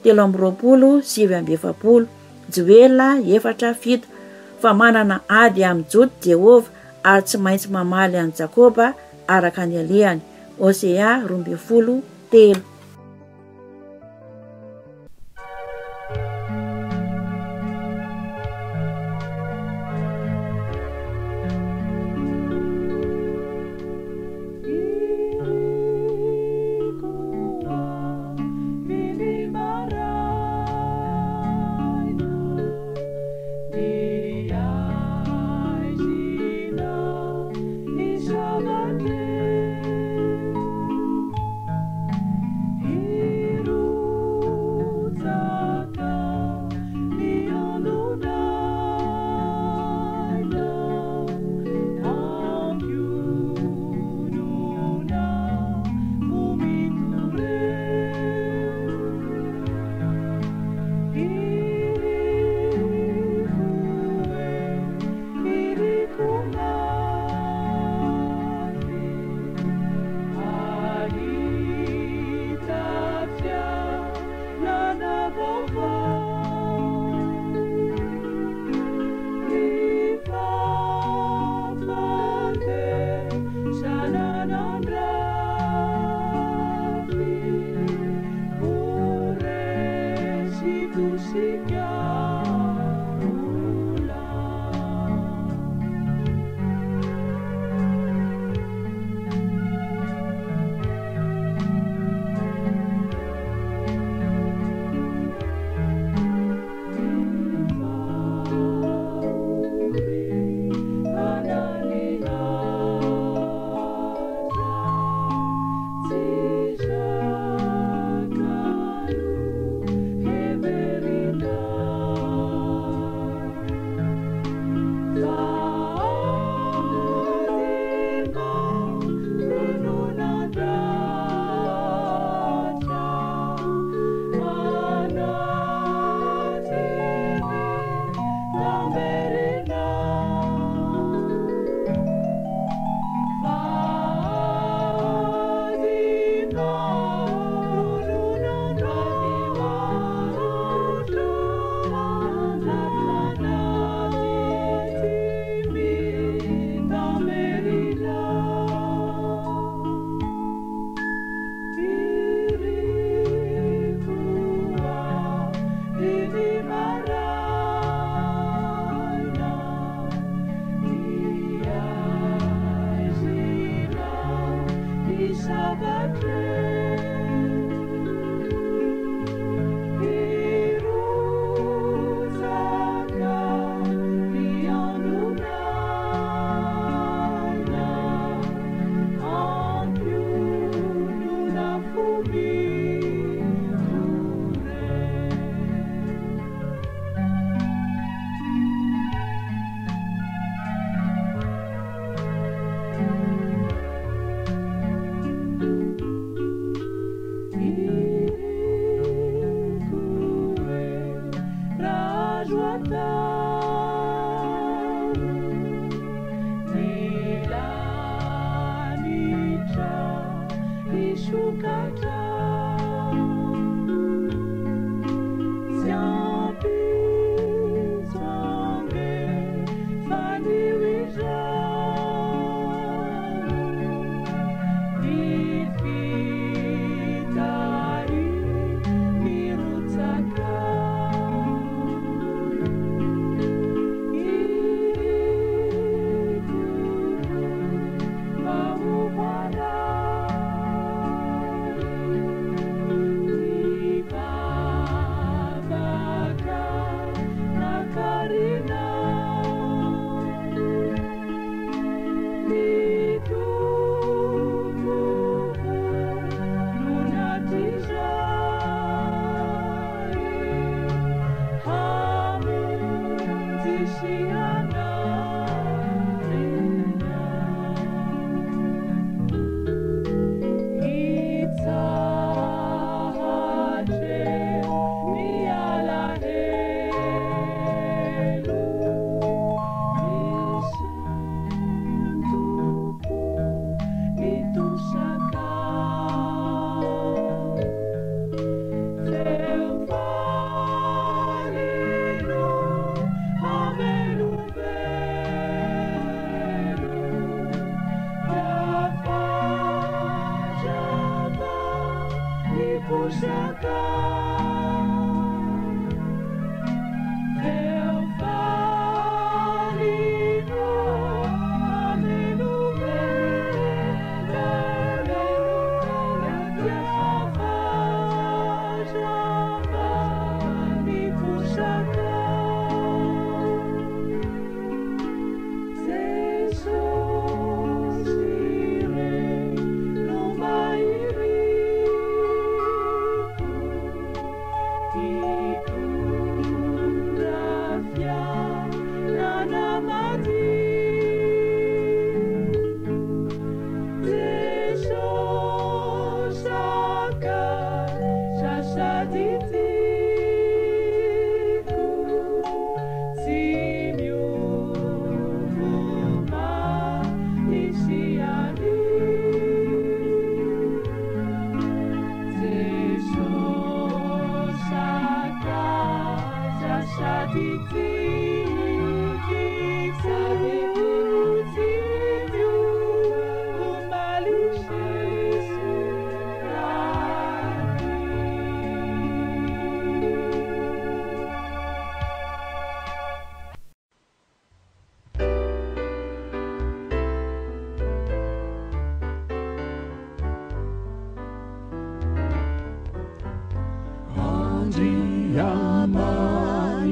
49, Joela 4, 7, fa manana ady amin'i Joda Jehovah ary tsy maintsy mamaly an'i Jakoba araka ny alehany, Hosea 12, 3.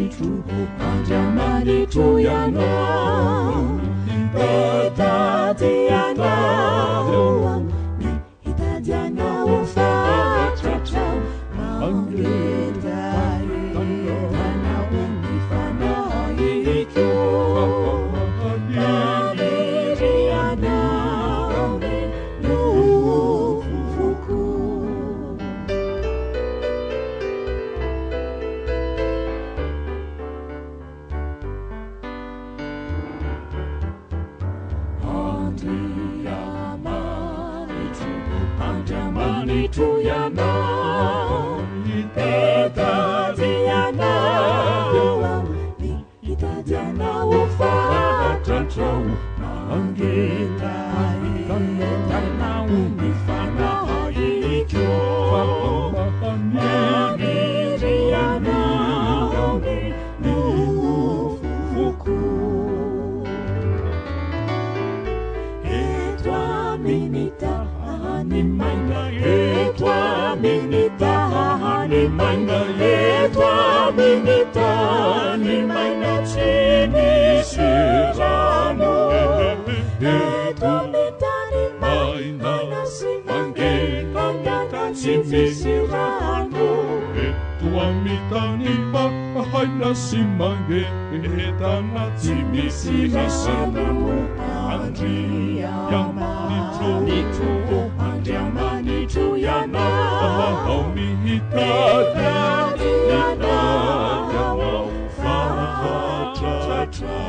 Andriamanitro, Andriamanitro Ianao, Mitady Anao, Mitady Anao fatratra, mangetaheta Anao ny fanahiko, maniry Anao ny nofoko. Andriamanitro, Andriamanitro Ianao, mitady Anao, mitady Anao fatratra, mangetaheta Anao ny fanahiko, maniry Anao ny nofoko. Eto amin'ny tany maina, eto amin'ny tany maina, eto amin'ny tany maina tsy misy rano. Eto amin'ny tany maina sy mangetaheta tsy misy rano. Eto amin'ny tany maina sy mangetaheta tsy misy rano. Andriamanitro, Andriamanitro Ianao, mitady Anao fatratra.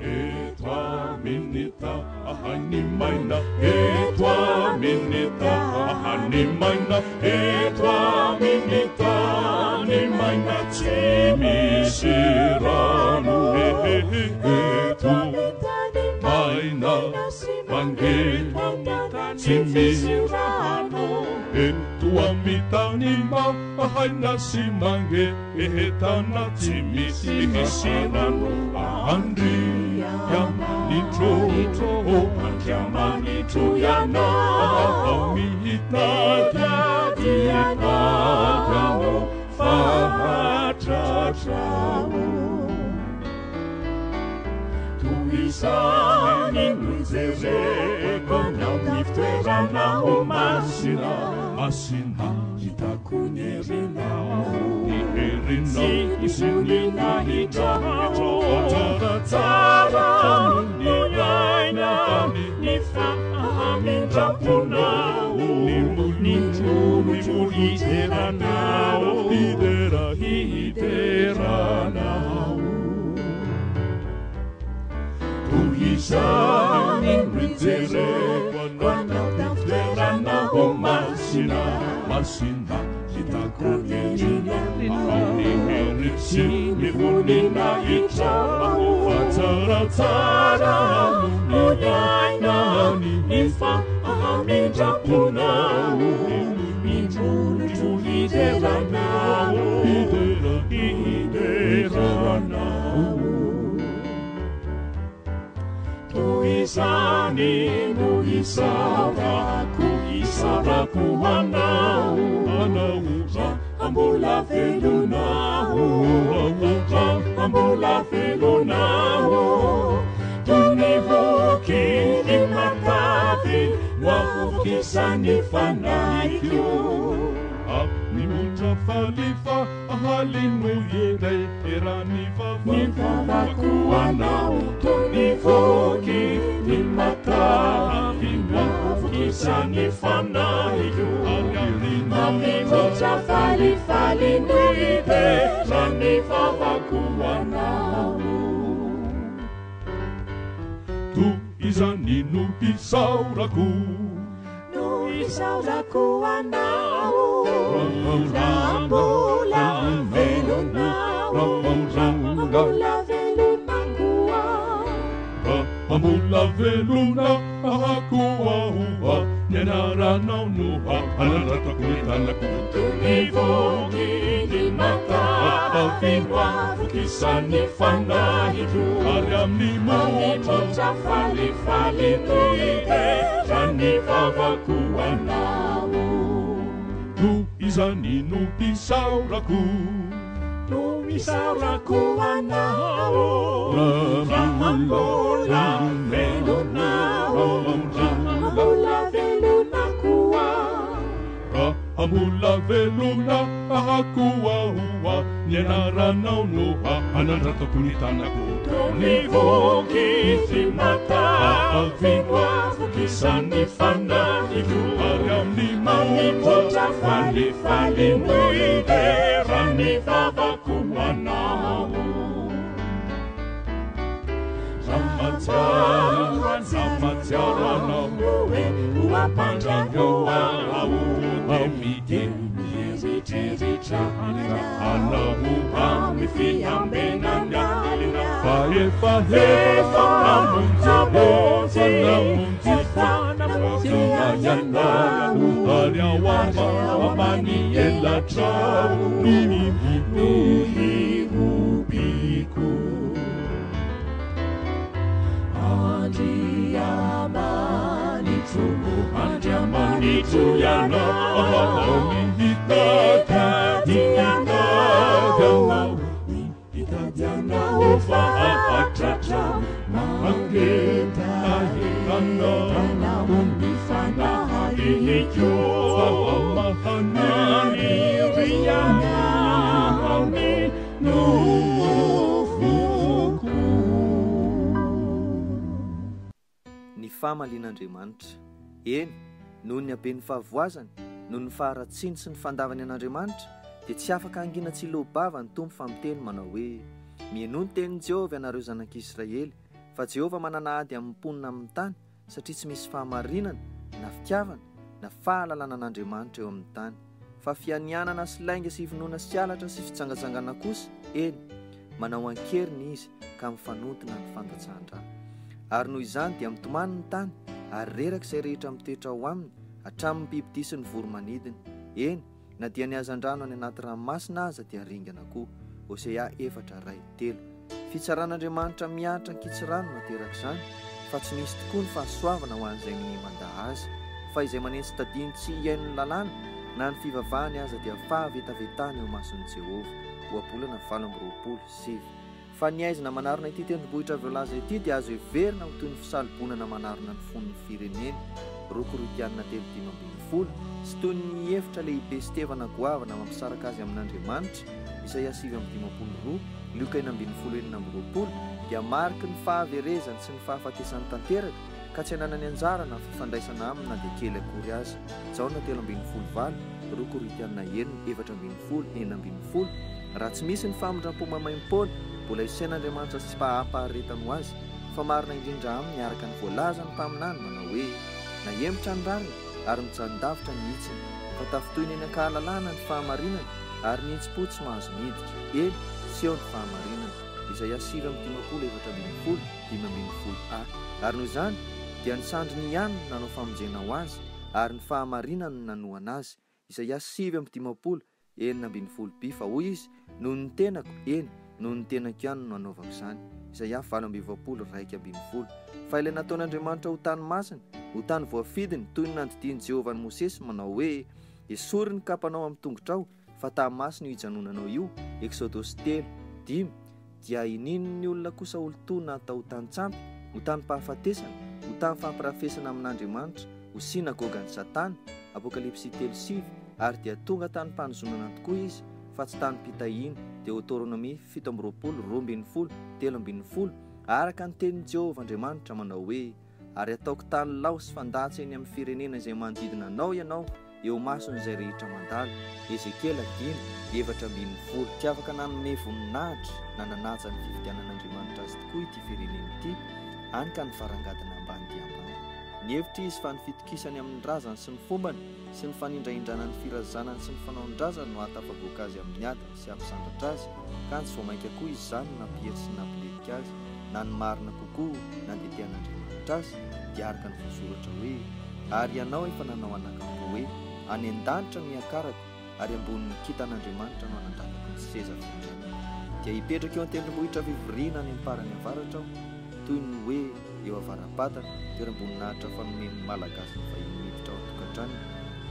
Eto amin'ny tany maina, eto amin'ny tany maina, eto amin'ny tany maina tsy misy rano. Eto maina mangetaheta tsy misy rano. Eto amin'ny tany maina sy mangetaheta tsy misy rano. Andriamanitro, Andriamanitro Ianao, mitady Anao fatratra. Toy izany no ijereko ny amin'ny fitoeranao masina, masina, hitako ny herinao, ny herinao sy ny voninahitrao. Tsara no iaina ny famindram-ponao, ny molotro hideranao, hidera, hideranao. Toy izany no ijereko anao tamin'ny fitoeranao masina, masina, hitako ny herinao, ny hery sy ny voninahitrao. Fa tsaratsara no iaina ny famindram-ponao, ny molotro hideranao, hidera, hideranao. Toy izany no isaorako, isaorako Anao, Anao, raha mbola velona aho, raha mbola velona aho. Toy ny voky ny matavy no avokisan'ny fanahiko. Ny olona faly fa halino hidera ny Ny vavako Anao, toy ny voky ny matavy no avokisan'ny fanahiko. Mampivoatra falifaly no hidera ny vavako Anao. Toy izany no isaorako, no isaorako Anao, raha mbola velona aho, raha mbola velona koa. Raha mbola velona koa aho, ny anaranao no hanandratako ny tanako. Toy ny voky ny matavy no avokisan'ny fanahiko, Ary amin'ny Mampivoatra falifaly no hidera ny vavako Anao. Toy Izany no isaorako. No isaorako anao. Raha mbola velona aho. Raha mbola velona koa. Raha mbola velona aho koa, ny anaranao no hanandratako ny tanako. Ny voky tsy matavy vokisan'ny fanahiko. Ary amin'ny monja falifaly no hideran'ny vavako anao. Raha mahatsiaro anao hoe ho ampandrako aho, dia mieritreritra anao amin'ny fiambenana. Fa efa namonjy, efa namonjy ianao, ary ao ambany elatrao no hihobiko. Andriamanitro, Andriamanitro ianao, mitady anao, mitady anao fahatratra, mangetaheta anao ny fanahiko. Maniry anao ny nofoko. Ny famalian'Andriamanitra. Eny, noho ny haben'ny fahavoazany, noho ny faharatsiany sy ny fandavany an'Andriamanitra, dia tsy afaka hangina tsy hiloa-bava ny Tompo fa miteny manao hoe, Mihainoa ny tenin'i Jehovah ianareo zanak'Israely, fa Jehovah manana ady amin'ny mponina amin'ny tany, satria tsy misy fahamarinana, na fitiavana, na fahalalana an'Andriamanitra eo amin'ny tany. Fa fianianana sy lainga sy finoana sy halatra sy fijangajangana kosa, eny, manao an-keriny izy ka mifanontona ny fandatsahan-drà. Ary noho izany dia mitomany ny tany, ary reraka izay rehetra mitoetra ao aminy, hatramin'ny bibidia sy ny voro-manidina. Eny, na dia ny hazandrano any anaty ranomasina aza dia ringana koa. Hosea 4, 1, 3. Fitsaran'Andriamanitra mihatra an-kitsirano no aterak'izany, fa tsy misy tokoa ny fahasoavana ho an'izay minia mandà Azy. Fa izay manentsi-tadiny tsy hihaino ny lalàna, na ny fivavahany aza dia fahavetavetana eo imason'i Jehovah. Ohabolana 28, 9. Fa ny haizina manarona ity tendrombohitra voalaza ity dia azo heverina ho toy ny fisalobonana manarona ny fon'ny firenena, 2 Korintiana 3, 15, sy toy ny efitra lehibe sy tevana goavana mampisaraka azy amin'Andriamanitra, Isaia 59 2, Lioka 16 26, dia mariky ny fahaverezany sy ny fahafatesany tanteraka ka tsy ananany anjara na fifandraisana aminy na dia kely akory aza. Jaona 13 8, 2 Korintiana 6, 14, 16, Raha tsy misy ny famindram-po maimaim-poana, mbola isain'Andriamanitra sy mpahampaharetany ho azy, fa marina indrindra aminy araka ny voalazan'ny mpaminany manao hoe, Nahemotra ny rariny ary mijanon-davitra ny hitsiny, fa tafintohina eny an-kahalalahana ny fahamarinana, ary ny hitsim-po tsy mahazo miditra. Eny, tsy eo ny fahamarinana. Isaia 59 14, 15 a. Ary noho izany, dia ny sandriny ihany no nanao famonjena ho azy, ary ny fahamarinany no nanohana azy. Isaia 59, 16 b Fa hoy izy, Noho ny tenako, eny, noho ny tenako ihany no nanaovako izany. Isaia 48, 11 Fa ilay nataon'Andriamanitra ho tany masina, ho tany voafidiny, toy ny nandidian'i Jehovah an'i Mosesy, manao hoe, Esory ny kapanao amin'ny tongotrao, fa tany masina io ijanonanao io, Eksodosy 3, 5, dia inian'ny olona kosa holotoina hatao ho tany-tsampy, ho tanim-pahafatesana, ho tany fampirafesana amin'Andriamanitra, ho synagogan'i Satana, Apokalypsy 3, 9, ary dia tonga tanim-panozonana tokoa izy, fa tsy tanim-pitahiana, Deoteronomia 27, 12, 13, araka ny tenin'i Jehovah Andriamanitra manao hoe, Ary hataoko tany lao sy fandatsa eny amin'ny firenena izay manodidina anao ianao, eo imason'izay rehetra mandalo. Ezekiela 5, 14. Tsy afaka nanome voninahitra na nanaja ny fifidianan'Andriamanitra azy tokoa ity firenena ity, hany ka nivarangadina ambany dia ambany. Nihevitra izy fa ny fitokisany amin'ny razany sy ny fombany, sy ny fanindrahindrana ny firazanany sy ny fanaon-drazany no hahatafavoaka azy amin'ny adiny sy hampisandratra azy, kanjo vao mainka koa izany no nampihery sy nampilentika azy, na ny marina kokoa nandetehan'Andriamanitra azy, dia araka ny voasoratra hoe, Ary ianao efa nanao anakam-po hoe, Any an-danitra no hiakarako, ary ambonin'ny kintan'Andriamanitra no hanandratako ny seza fiandrianako. Dia hipetraka eo an-tendrombohitra fivoriana any am-parany avaratra aho, toy ny hoe eo avara-patana, toeram-boninahitra fanomen'ny Malagasy ny vahiny miditra ao an-tokantranony.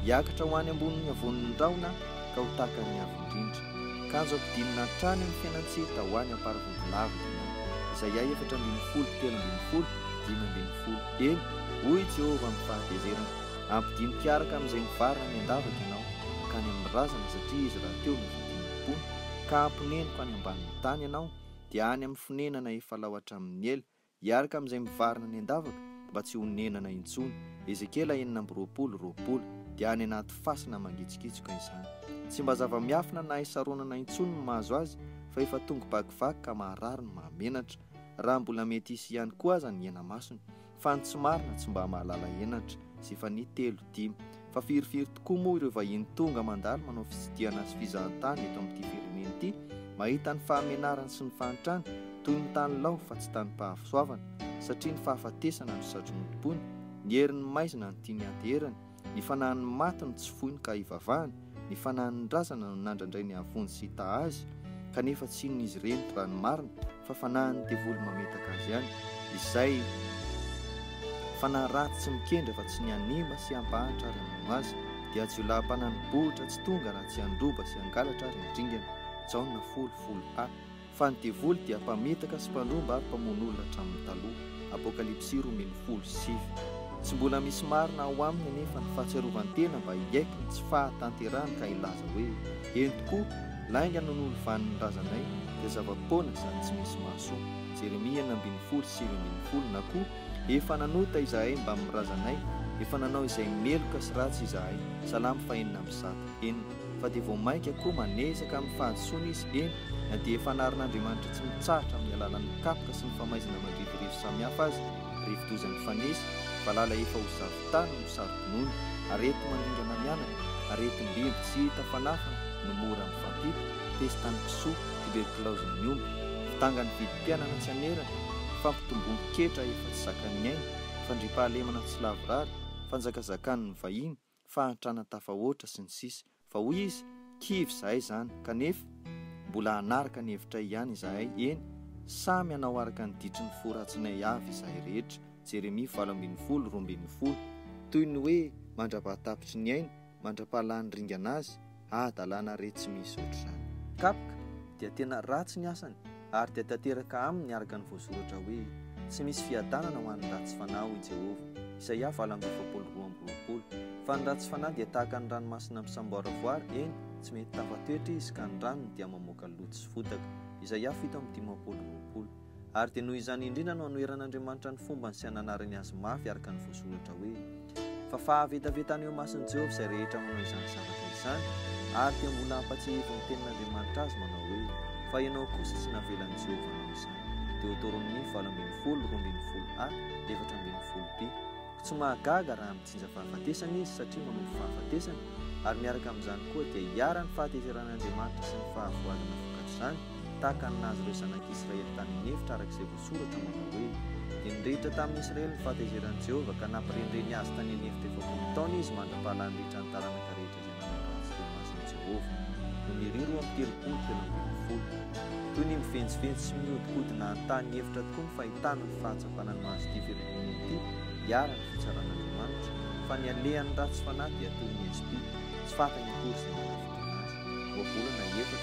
Hiakatra ho any ambonin'ny havoan'ny rahona aho, ka ho tahaka ny Avo Indrindra. Kanjo ampidinina hatrany amin'ny fiainan-tsy hita ho any am-paravodilavaka ianao. Isaia 14, 13, 15 Eny, hoy Jehovah amin'ny fahatezerana, Ampidiniko hiaraka amin'izay mivarina any an-davaka ianao, hankany amin'ny razana, satria izy rahateo no voadin'ny mponina, ka hamponeniko any ambanin'ny tany ianao, dia any amin'ny fonenana efa lao hatramin'ny ela, hiaraka amin'izay mivarina any an-davaka, mba tsy honenana intsony. Ezekiela 26, 20, Dia any anaty fasana mangitsokitsoka izany. Tsy mba zava-miafina na hay saronana intsony ny mahazo azy, fa efa tongo-bakivaky ka maharary ny mahamenatra, raha mbola mety hisy ihany koa aza ny hena-masony. Fa ny tsy marina tsy mba mahalala henatra. Zefania telo, dimy. Fa firifiry tokoa moa ireo vahiny tonga mandalo manao fitsidihana sy fizahantany eto amin'ity firenena ity, mahita ny fahamenarany sy ny fahantrany, toy ny tany lao fa tsy tanim-pahasoavana, satria ny fahafatesana no satriny hotompoiny, ny herin'ny maizina no tiany hianteherany, ny fanahin'ny maty no tsy foiny ka hivavahany, ny fanahin'ny razana no nandrandrainy hahavonjy sy hitaha azy, kanefa tsy inona izy ireny raha ny marina fa fanahin'ny devoly mametaka azy ihany, izay fanahy ratsy tsy mikendry afa-tsy ny hanimba sy hampahantra ary hamono azy, dia jiolahy mpanani-bohitra tsy tonga raha tsy handroba sy hangalatra ary handringana. Jaona folo, folo a. Fa ny devoly dia mpamitaka sy mpandromba ary mpamono olona hatramin'ny taloha. Apokalypsy 12:9. Tsy mbola misy marina ao aminy anefa ny fahatsiarovan-tena mba hiaiky ny tsy fahatanterahany ka hilaza hoe, Eny tokoa, lainga no nolovanin'ny razanay, dia zava-poana sady tsy misy mahasoa. Jeremia 16, 19, na koa, Efa nanota izahay mbamin'ny razanay, efa nanao izay meloka sy ratsy izahay. Salamo fahenina amby zato, enina. Fa dia vao mainka koa manezaka amin'ny fahadisoana izy, eny, na dia efa anarin'Andriamanitra tsy mitsahatra amin'ny alalan'ny kapoka sy ny famaizana mandrivorivo samihafa aza, rivo-doza mifanesy, valala efa ho zavon-tany no saro-pinoana, areti-mandringana mianaka, aretim-bimby tsy hita fanafana no mora mifampita, pesta ny kisoa, tuberkilaozin'ny omby, fidangan'ny vidim-piainana tsy anerana, fampitomboan-ketra efa tsy zakan'ny aina, fandriampahalemana tsy lavorary, fanjakazakan'ny vahiny, fahantrana tafahoatra sy ny sisa Fa hoy izy, Kivy izahay izany, kanefa mbola hanaraka ny hevitray ihany izahay, eny, samy hanao araka ny ditry ny fo ratsinay avy izahay rehetra. Jeremia 18, 12 Toy ny hoe mandra-pahatapitry ny ainy, mandra-pahalany ringana azy, Hadalana re tsy misy ohatr'izany. Kapoka dia tena ratsy ny asany ary dia tanteraka aminy araka ny voasoratra hoe, Tsy misy fiadanana ho an'ny ratsy fanahy, hoy Jehovah. Isaia 48, 22. Fa ny ratsy fanahy dia tahaka ny ranomasina misamboaravoara, eny, tsy mety tafatoetra izy ka ny ranony dia mamoaka loto sy fotaka. Isaia 57, 20. Ary dia noho izany indrindra no anoheran'Andriamanitra ny fombany sy ananarany azy mafy araka ny voasoratra hoe, Fa fahavetavetana eo imason'i Jehovah izay rehetra manao izany zavatra izany, ary dia mbola ampatsiahivin'ny tenin'Andriamanitra azy manao hoe, Fa ianao kosa tsy navelan'i Jehovah hanao izany. Deoteronomia 18, 12 a, 14 b. Koa tsy mahagaga raha mitsinja fahafatesana izy satria manompo fahafatesana, ary miaraka amin'izany koa dia iharan'ny fahatezeran'Andriamanitra sy ny fahavoazana vokatr'izany, tahaka ny nahazo ireo zanak'Israely tany an'efitra araka izay voasoratra manao hoe, Dia nirehitra tamin'ny Israely ny fahatezeran'i Jehovah, ka nampirendreny azy tany an'efitra 40 taona izy mandra-pahalany ritra ny taranaka rehetra izay nanao ratsy teo imason'i Jehovah. Nomery 32, 13. Toy ny mivenjivenjy sy mihodinkodina an-tany efitra tokoa ny fahitana ny fahatsapana ny mahazo ity firenena ity hiharan'ny fitsaran'Andriamanitra, fa ny alehan'ny ratsy fanahy dia toy ny haizim-pito, tsy fantany akory izay manafintohina azy. Ohabolana 4,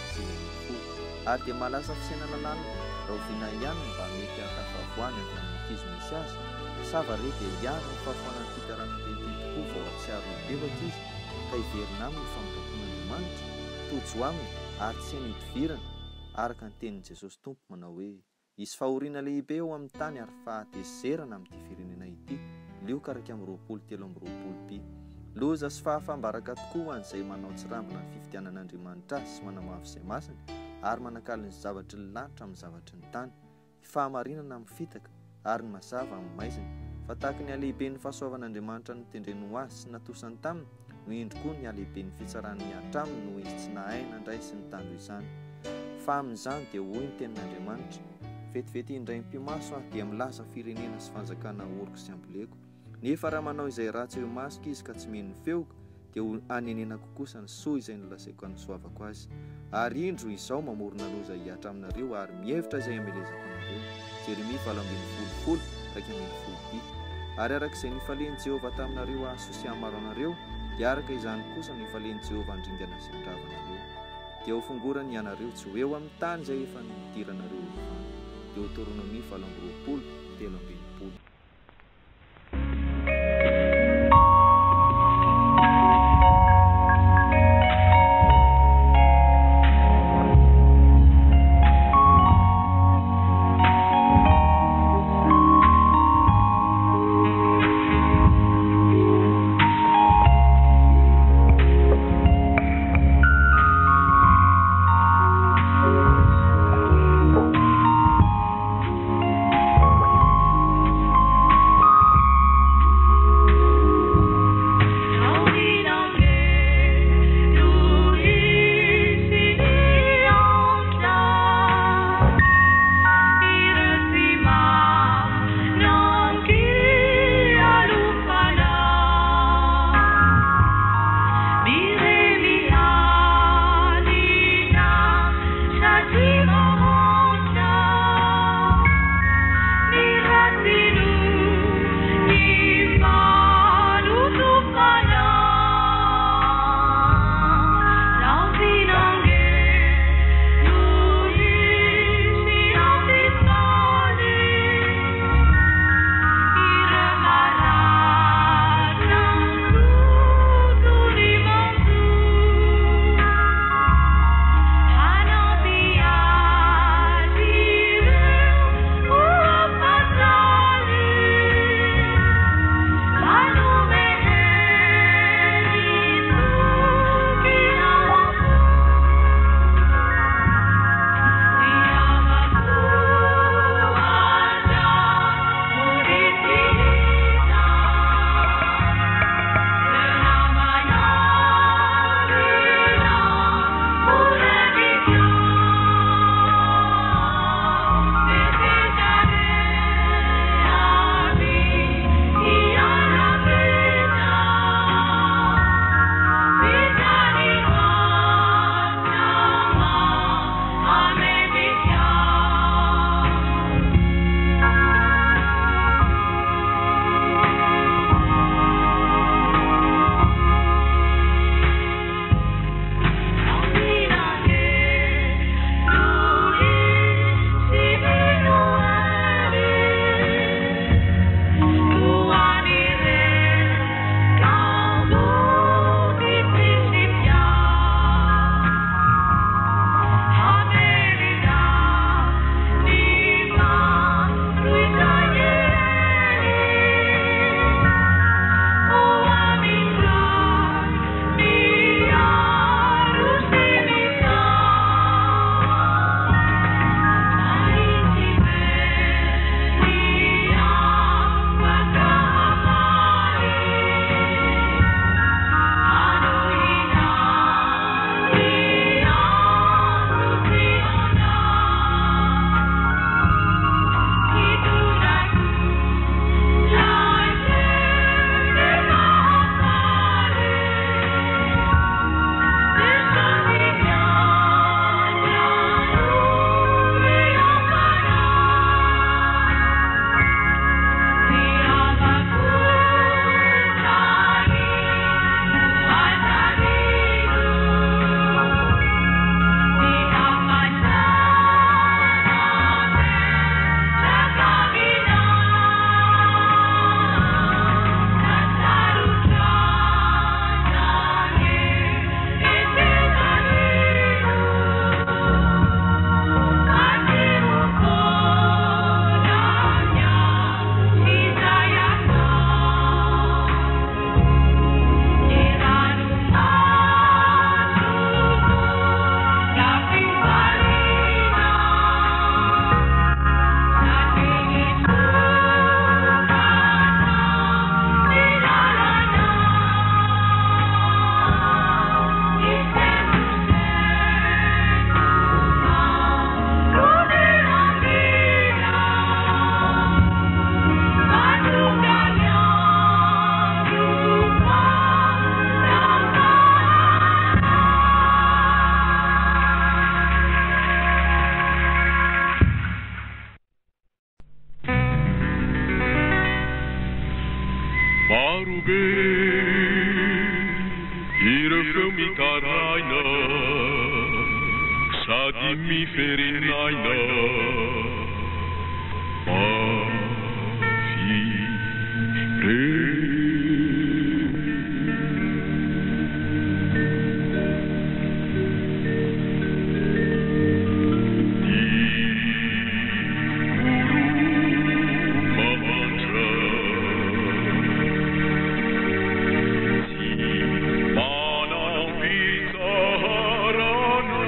19. Ary dia mahalasa fisainana lalina, rahoviana ihany no mba mety hahatafavoahany avy amin'ny kizo misy azy? Sa va re dia hiandry ny fahafoanan'ity taranaka ity tokoa vao hahatsiaro hibebaka izy, ka hiverina aminy ny famindram-pon'Andriamanitra? Tojo aminy, ary tsy hainy idivirana, araka ny tenin'i Jesosy Tompo manao hoe, Hisy fahoriana lehibe eo amin'ny tany ary fahatezerana amin'ity firenena ity, Lioka 21 23 by. Loza sy fahafaham-baraka tokoa ho an'izay manao tsirambina ny fifidianan'Andriamanitra azy sy manamafy izay masiny ary manakalo ny zavatry ny lanitra amin'ny zavatry ny tany. Ny fahamarinana amin'ny fitaka ary ny mazava amin'ny maizina. Fa tahaky ny halehiben'ny fahasoavan'Andriamanitra notendreny ho azy sy natosany taminy, no indro koa ny halehiben'ny fitsarany mihatra aminy noho izy tsy nahay nandray sy nitandro izany. Fa amin'izany dia hoy ny tenin'Andriamanitra, Vetivety indray mipi-maso aho dia milaza firenena sy fanjakana aoriko sy amboleko. Nefa raha manao izay ratsy eo imasoko izy ka tsy mino ny feoko, dia ho hanenenako kosa ny soa izay nolazaiko hanosoavako azy. Ary indro, izaho mamorona loza hihatra aminareo ary mihevitra izay hamelezako anareo. Jeremia 18 10, 11 by. Ary araka izay nifalian'i Jehovah taminareo hahasoa sy hahamaro anareo, Dia araka izany kosa no hifalian'i Jehovah handringana sy handrava anareo. Dia hofongorany hianareo tsy ho eo amin'ny tany izay efa nidiranareo ho lovana. Deoteronomia 28, 63. Marobe. Ireo feo mitaraina sady miferinaina mafy re. Ny olo-mahantra tsy manam-pitsarana.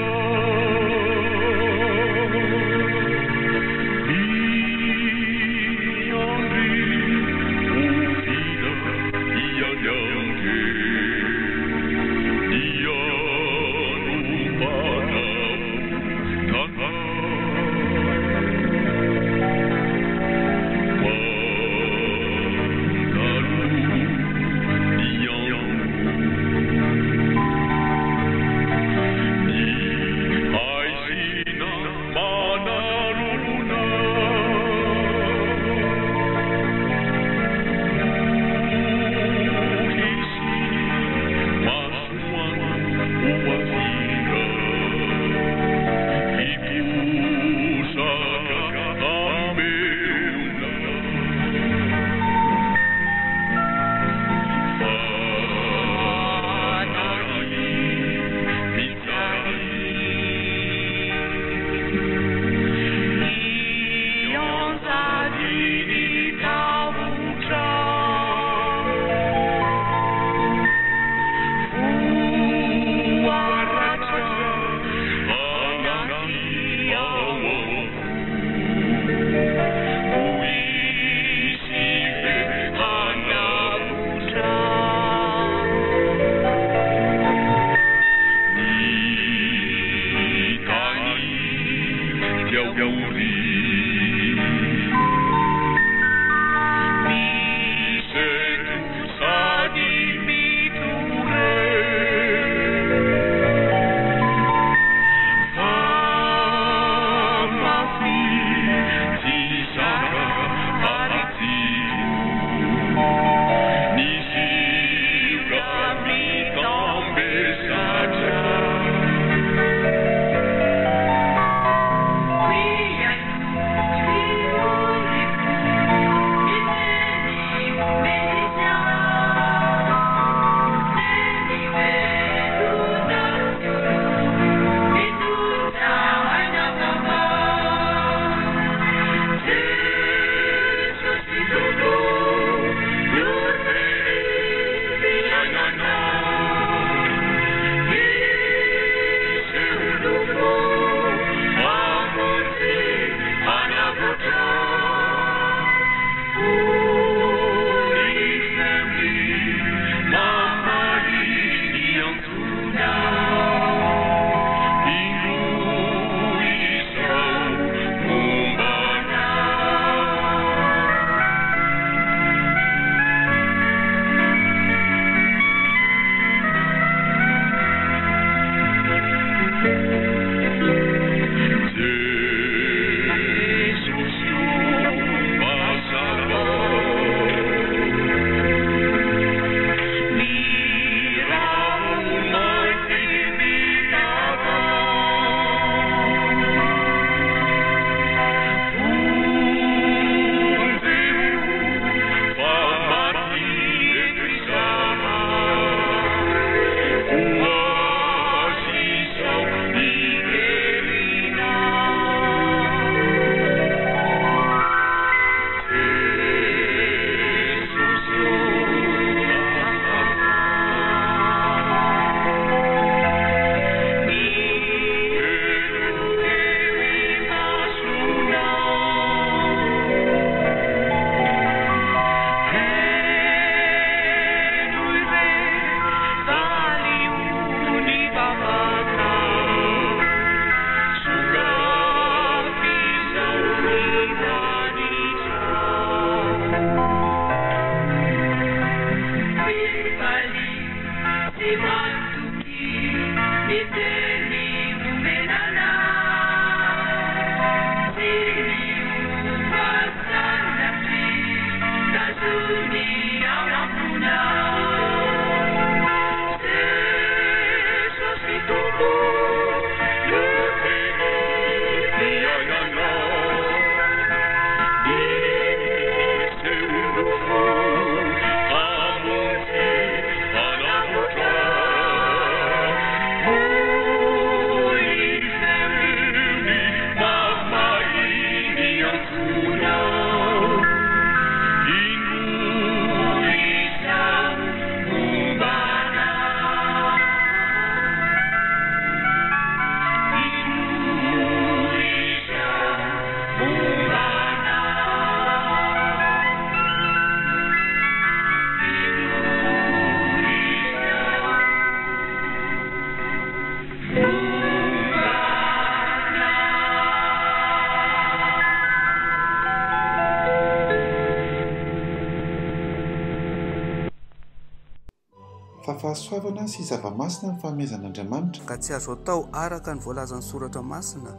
Fa fahasoavana sy zava-masina ny fanomezan'Andriamanitra. Ka tsy azo atao araka ny voalazan'ny Soratra Masina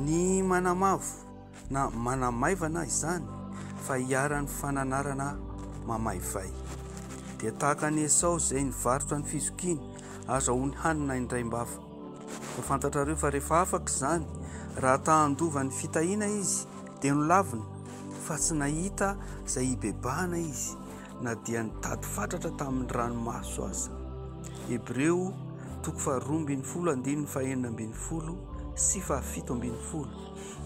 ny manamavo na manamaivana izany fa iharan'ny fananarana mamaivay. Dia tahaka an'i Esao izay nivarotra ny fizokiany azahoany hanina indraim-bava. Fa fantatrareo fa rehefa afaka izany, raha ta handova ny fitahiana izy, dia nolaviny, fa tsy nahita izay hibebahana izy, na dia nitady fatratra tamin'ny ranomaso aza. Hebreo toko faharoa ambin'ny folo andininy fahenina ambin'ny folo sy fahafito ambin'ny folo.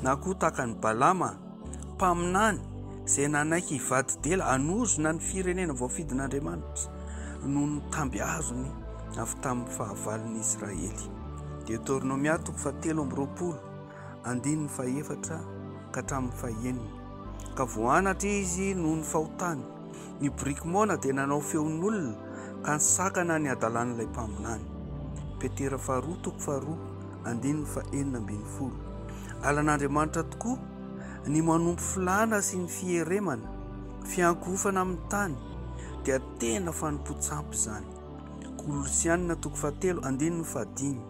Na koa tahaka an'i Balama, mpaminany izay nanaiky hivadi-dela hanozona ny firenena voafidin'Andriamanitra noho ny tamby azony avy tamin'ny fahavalon'i Israely. Deoteronomia toko fahatelo amby roapolo andininy fahefatra ka hatramin'ny fahenina. Ka voanatra izy noho ny fahotany. Ny boriky moana dia nanao feon'olona ka nisakana ny hadalan'ilay mpaminany. Petera faharoa toko faharoa andininy fahenina ambin'ny folo. Alan'Andriamanitra tokoa ny manompo filàna sy ny fieremana, fiankohofana amin'ny tany, dia tena fanompoan-tsampy izany. Kolosiana toko fahatelo andininy fahadimy.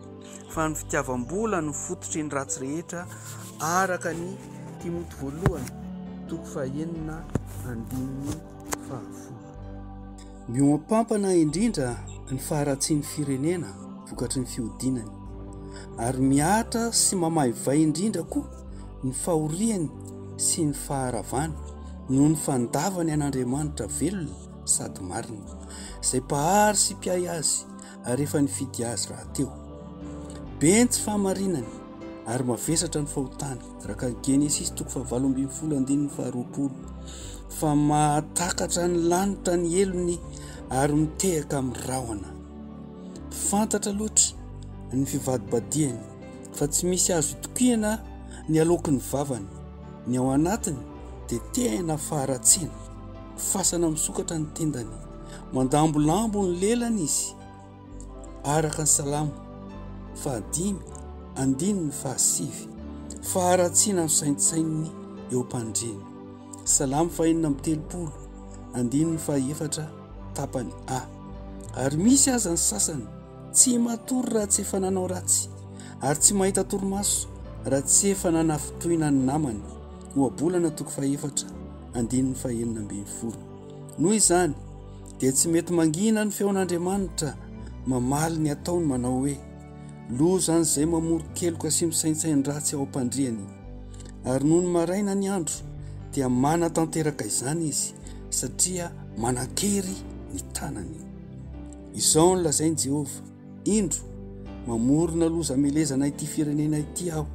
Fa ny fitiavam-bola no fototry ny ratsy rehetra araka ny Timoty voalohany toko fahenina andininy fahafolo. Mihoampampana indrindra ny faharatsian'ny firenena vokatry ny fihodinany, ary mihatra sy mamaivay indrindra koa ny fahoriany sy ny faharavany noho ny fandavany an'Andriamanitra velona sady marina, izay Mpahary sy Mpiahy azy ary efa nifidy azy rahateo. Be ny tsy fahamarinany ary mavesatra ny fahotany, araka ny Genesisy toko fahavalo ambin'ny folo andininy faharoapolo, fa mahatakatra ny lanitra ny helony ary mitehaka amin'ny rahona. Fantatra loatra ny fivadibadihany fa tsy misy azo itokiana ny aloaky ny vavany. Ny ao anatiny dia tena faharatsiana, fasana misokatra ny tendany. Mandambolambo ny lelany izy, araka ny Salamo fahadimy andininy fahasivy. Faharatsiana no saintsaininy eo am-pandriany. Salamo fahenina amby telopolo andininy fahaefatra tapany A. Ary misy aza ny sasany tsy matory raha tsy efa nanao ratsy, ary tsy mahita torimaso raha tsy efa nanafintohina ny namany. Ohabolana toko fahefatra andininy fahenina ambin'ny folo. Noho izany, dia tsy mety mangina ny feon'Andriamanitra mamaly ny ataony manao hoe, Lozan'izay mamoron-keloka sy misaintsain-dratsy ao am-pandriany. Ary nony maraina ny andro, dia manatanteraka izany izy, satria manan-kery ny tanany. Izao no lazain'i Jehovah, Indro, mamorona loza hamelezana ity firenena ity aho,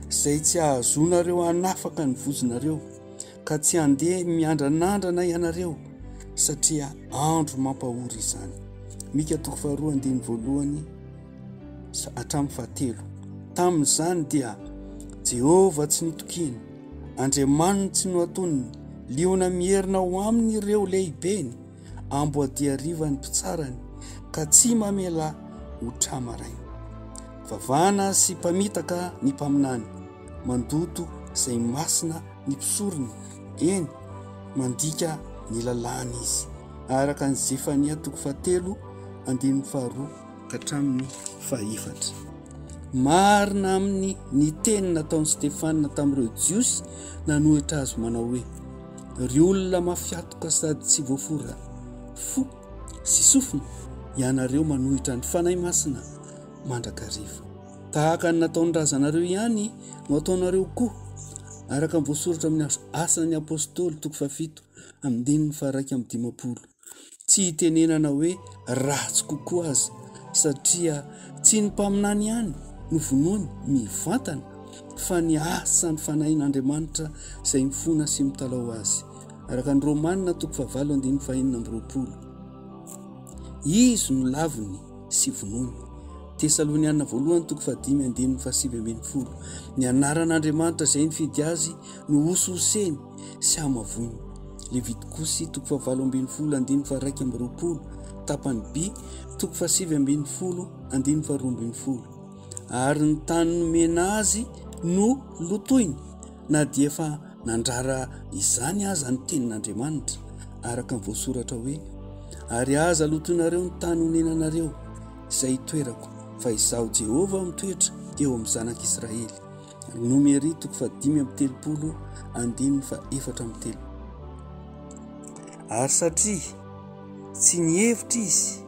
izay tsy hahazoanareo hanafaka ny vozonareo. ka tsy handeha miandranandrana ianareo satria andro mampahory izany. Mika toko faharoa andininy voalohany hatramin'ny fahatelo. Tamin'izany dia Jehovah tsy nitokiany, Andriamaniny tsy nohatoniny, liona mierina ho aminy ireo lehibeny, amboadia hariva ny mpitsarany, ka tsy mamela ho tra-maraina. Vavana sy mpamitaka ny mpaminany, mandoto izay masina ny mpisorony, eny, mandika ny lalàna izy, araka ny Zefania toko fahatelo andininy faharoa ka hatramin'ny fahefatra. Marina aminy ny teny nataon'i Stefana tamin'ireo Jiosy nanohitra azy manao hoe, Ry olona mafy hatoka sady tsy voafora fo sy sofina, ianareo manohitra ny Fanahy Masina mandrakariva. Tahaka ny nataon'ny razanareo ihany no ataonareo koa, araka ny voasoratra amin'ny Asan'ny Apostoly toko fahafito andininy faha-51. Tsy itenenana hoe ratsy kokoa aza, satria tsy ny mpaminany ihany no vonoiny mivantana, fa ny asan'ny Fanahin'Andriamanitra izay mifona sy mitalaho azy, araka ny Romana toko fahavalo andininy fahenina amby roapolo. Izy no laviny sy vonoiny. Tesaloniana voalohany toko fahadimy andininy fahasivy ambin'ny folo. Ny anaran'Andriamanitra izay nifidy azy no hosihoseny sy hamavoiny. Levitikosy toko fahavalo ambin'ny folo andininy faha-21, tapany B, toko fahasivy ambin'ny folo andininy faharoa ambin'ny folo. Ary ny tany nomena azy no lotoiny, na dia efa nandrara izany aza ny tenin'Andriamanitra, araka ny voasoratra hoe, Ary aza lotoinareo ny tany onenanareo, izay itoerako, fa Izaho Jehovah mitoetra eo amin'ny zanak'Israely. Nomery toko faha-35 andininy faha-34. Ary satria tsy nihevitra izy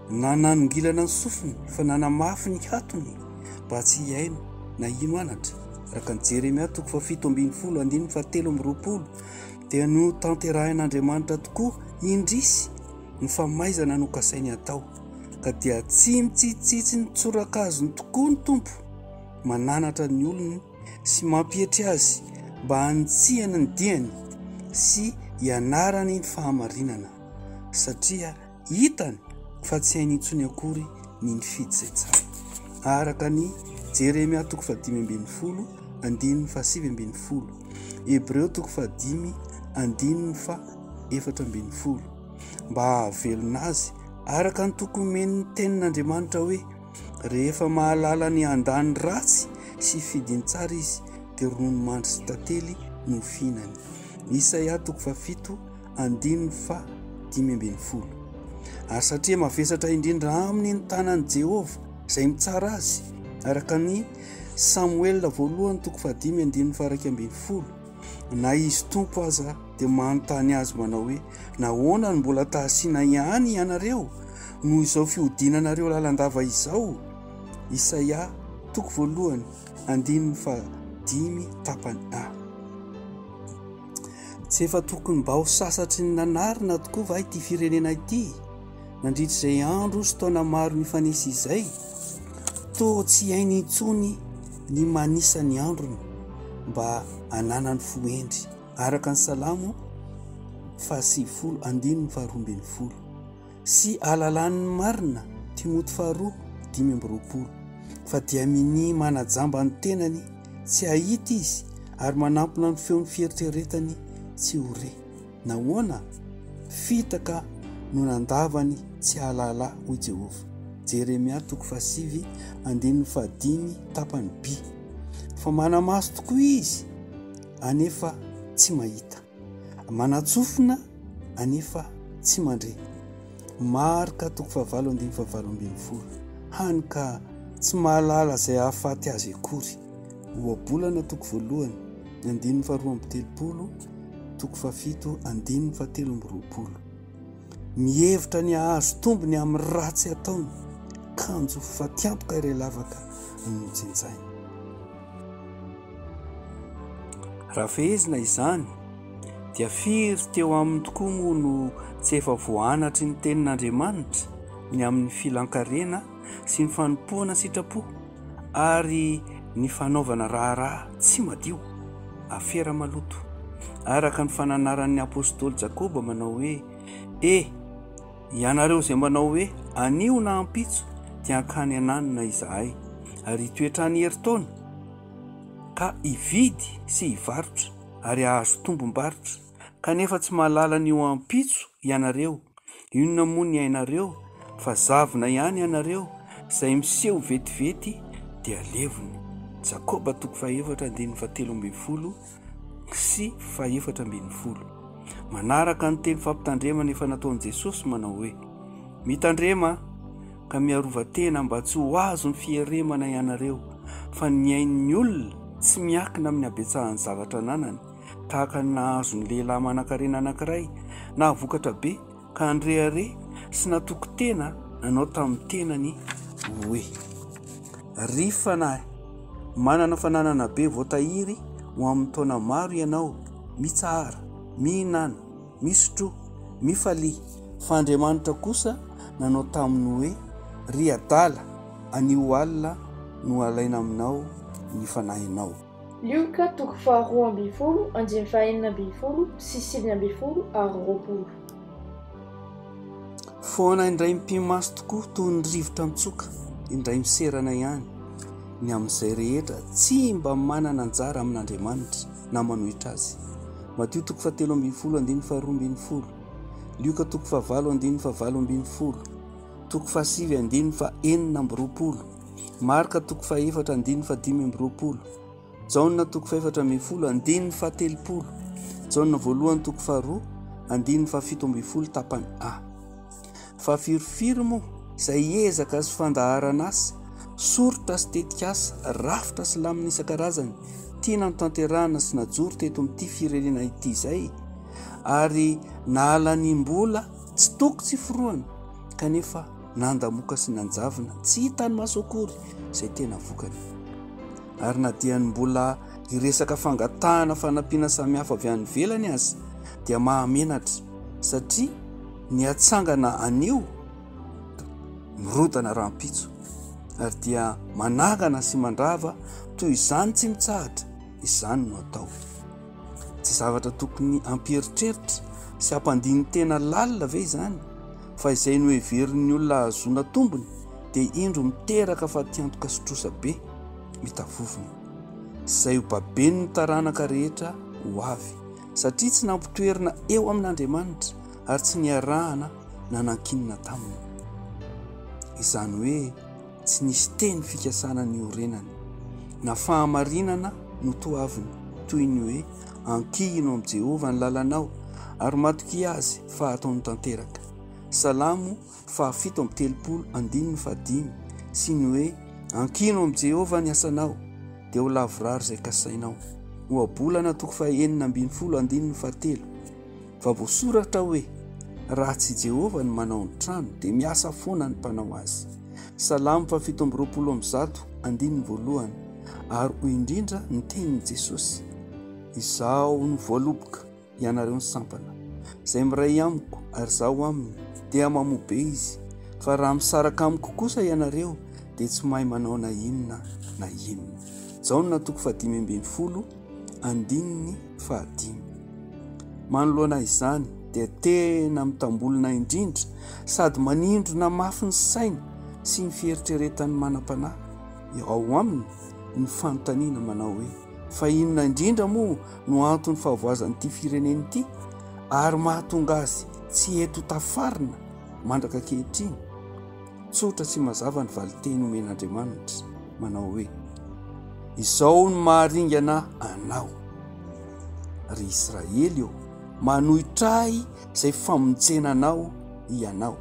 na nanongilana ny sofiny fa nanamafy ny hatony mba tsy hihaino na hino anatra, araka ny Jeremia toko faha-17 andininy faha-23, dia notanterahin'Andriamanitra tokoa indrisy ny famaizana nokasainy hatao, ka dia tsy mitsitsitsy ny tsorakazony tokoa ny Tompo mananatra ny olony sy mampietry azy mba hanitsiany ny diany sy hianarany ny fahamarinana, satria hitany fa tsy hainy intsony akory ny nifidy izay tsara. Araka ny Jeremia toko faha-15 andininy faha-19, Hebreo toko faha-5 andininy faha-14, mba hahavelona azy araka ny toky omen'ny tenin'Andriamanitra hoe, Rehefa mahalala ny handà ny ratsy sy hifidy ny tsara izy, dia ronono mandry sy tantely no fihinany. Isaia toko fahafito, andininy faha-15. Ary satria mavesatra indrindra aminy ny tanan'i Jehovah, izay mitsara azy, araka ny Samoela voalohany toko fahadimy andininy faha-11, na izy Tompo aza dia manontany azy manao hoe, Nahoana no mbola tahasiana ihany ianareo noho izao fihodinanareo lalandava izao? Isaia toko voalohany andininy fahadimy tapany A. Tsy efa tokony mba ho sasatry ny nanarina tokoa va ity firenena ity nandritra izay andro sy taona maro nifanesy izay? Toa tsy hainy intsony ny manisa ny androny mba hananany fo hendry, araka ny Salamo faha-90 andininy faha-12, sy ahalalany ny marina, Timoty faharoa 25, fa dia minia manajamba ny tenany tsy hahita izy ary manampina ny feon'ny fieritreretany tsy ho re. Nahoana? Fitaka no nandavany tsy hahalala, hoy Jehovah. Jeremia toko fahasivy andininy fahadimy tapany B. Fa mana-maso tokoa izy, anefa tsy mahita. Manan-tsofina, anefa tsy mandre. Marka toko fahavalo andininy fahavalo ambin'ny folo. Hany ka tsy mahalala izay hahafaty azy akory. Ohabolana toko voalohany, andininy faharoa amby telopolo, toko fahafito, andininy fahatelo amby roapolo. Mihevitra ny hahazo tombony amin'ny ratsy ataony, kanjo fatiantoka iray lavaka no nojinjainy. Raha fehezina izany, dia firy teo aminy tokoa moa no tsy efa voaanatry ny tenin'Andriamanitra ny amin'ny filan-karena sy ny fanompoana sitrapo ary ny fanaovana raharaha tsy madio, afera maloto, araka ny fananaran'ny apostoly Jakoba manao hoe, E! Ianareo izay manao hoe, Anio na ampitso dia hankany an'anona izahay, ary hitoetra any herintaona, ka hividy sy hivarotra ary hahazo tombom-barotra, kanefa tsy mahalala ny ho ampitso ianareo, Inona moa ny ainareo fa zavona ihany ianareo, izay miseho vetivety dia levona. Jakoba toko fahefatra andininy fahatelo ambin'ny folo sy fahefatra ambin'ny folo. Manaraka ny teny fampitandremana efa nataon'i Jesosy manao hoe, Mitandrema ka miarova tena mba tsy ho azon'ny fieremana ianareo, fa ny ain'ny olona tsy miankina amin'ny habetsahan'ny zavatra ananany, tahaka ny nahazo ny lehilahy manankarena anankiray nahavokatra be ka nirehareha sy natoky tena nanao tamin'ny tenany hoe, Ry fanahy, manana fananana be voatahiry ho amin'ny taona maro ianao, mitsahara, mihinàna, misotroa, mifalia. Fa Andriamanitra kosa nanao taminy hoe, Ry adala, anio alina no halaina aminao ny fanahinao. Lioka toko faharoa ambin'ny folo andininy fahenina ambin'ny folo sy 19 ary 20. Foana indray mipi-maso tokoa toy ny rivotra mitsoka, indray miserana ihany, ny amin'izay rehetra tsy mba manana anjara amin'Andriamanitra na manohitra Azy. Matio toko fahatelo ambin'ny folo andininy faharoa ambin'ny folo, Lioka toko fahavalo andininy fahavalo ambin'ny folo, toko fahasivy andininy fahenina amby roapolo, Marka toko fahefatra andininy faha-25, Jaona toko faha-14 andininy faha-30, Jaona voalohany toko faharoa andininy faha-17 tapany A. Fa firifiry moa izay ezaka sy fandaharan'asa, soritra sy tetikasa, rafitra sy lamina isan-karazany tiana notanterahana sy najoro teto amin'ity firenena ity izay ary nahalaniam-bola tsy toko tsy forohana kanefa nandamoka sy nanjavona tsy hitan'ny maso akory izay tena vokany. Ary na dia ny mbola hiresaka fangatahana fanampiana samihafa avy any ivelany aza dia mahamenatra satria ny hatsangana anio mirodana rahampitso ary dia manangana sy mandrava toy izany tsy mitsahatra izany no atao. Tsy zavatra tokony hampieritreritra sy hampandini-tena lalina ve izany fa izay noheverin'ny olona hahazoana tombony dia indro miteraka fatiantoka sy trosa be mitavovona izay ho baben'ny taranaka rehetra ho avy satria tsy nampitoerina eo amin'Andriamanitra ary tsy niarahana na nankinina taminy. Izany hoe tsy nisy teny fikasana niorenany, na fahamarinana notoaviny, toy ny hoe ankihino amin'i Jehovah ny lalanao ary matokia azy fa hataony tanteraka. Salamo faha-37 andininy fahadimy, sy ny hoe ankino amin'i Jehovah ny asanao, dia ho lavorary izay kasainao. Ohabolana toko faha-16 andininy fahatelo. Fa voasoratra hoe, Raha tsy Jehovah no manao ny trano, dia miasa foana ny mpanao azy. Salamo faha-127, andininy voalohany, Ary hoy indrindra ny tenin'i Jesosy, Izaho no voaloboka, ianareo ny sampana. Izay miray amiko ary izaho aminy, dia mamoa be izy, fa raha misaraka amiko kosa ianareo, dia tsy mahay manao na inona na inona. Jaona toko faha-15, andininy fahadimy. Manoloana izany dia tena mitambolona indrindra sady manindrona mafy ny saina sy ny fieritreretan'ny manam-panahy ao aminy ny fanontaniana manao hoe fa inona indrindra moa no anton'ny fahavoazan'ity firenena ity ary mahatonga azy tsy hety ho tafarina mandraka ankehitriny? Tsotra sy mazava ny valinteny omen'Andriamanitra, manao hoe, Izao no maharingana anao, ry Israely ô, manohitra ahy izay famonjena anao ianao.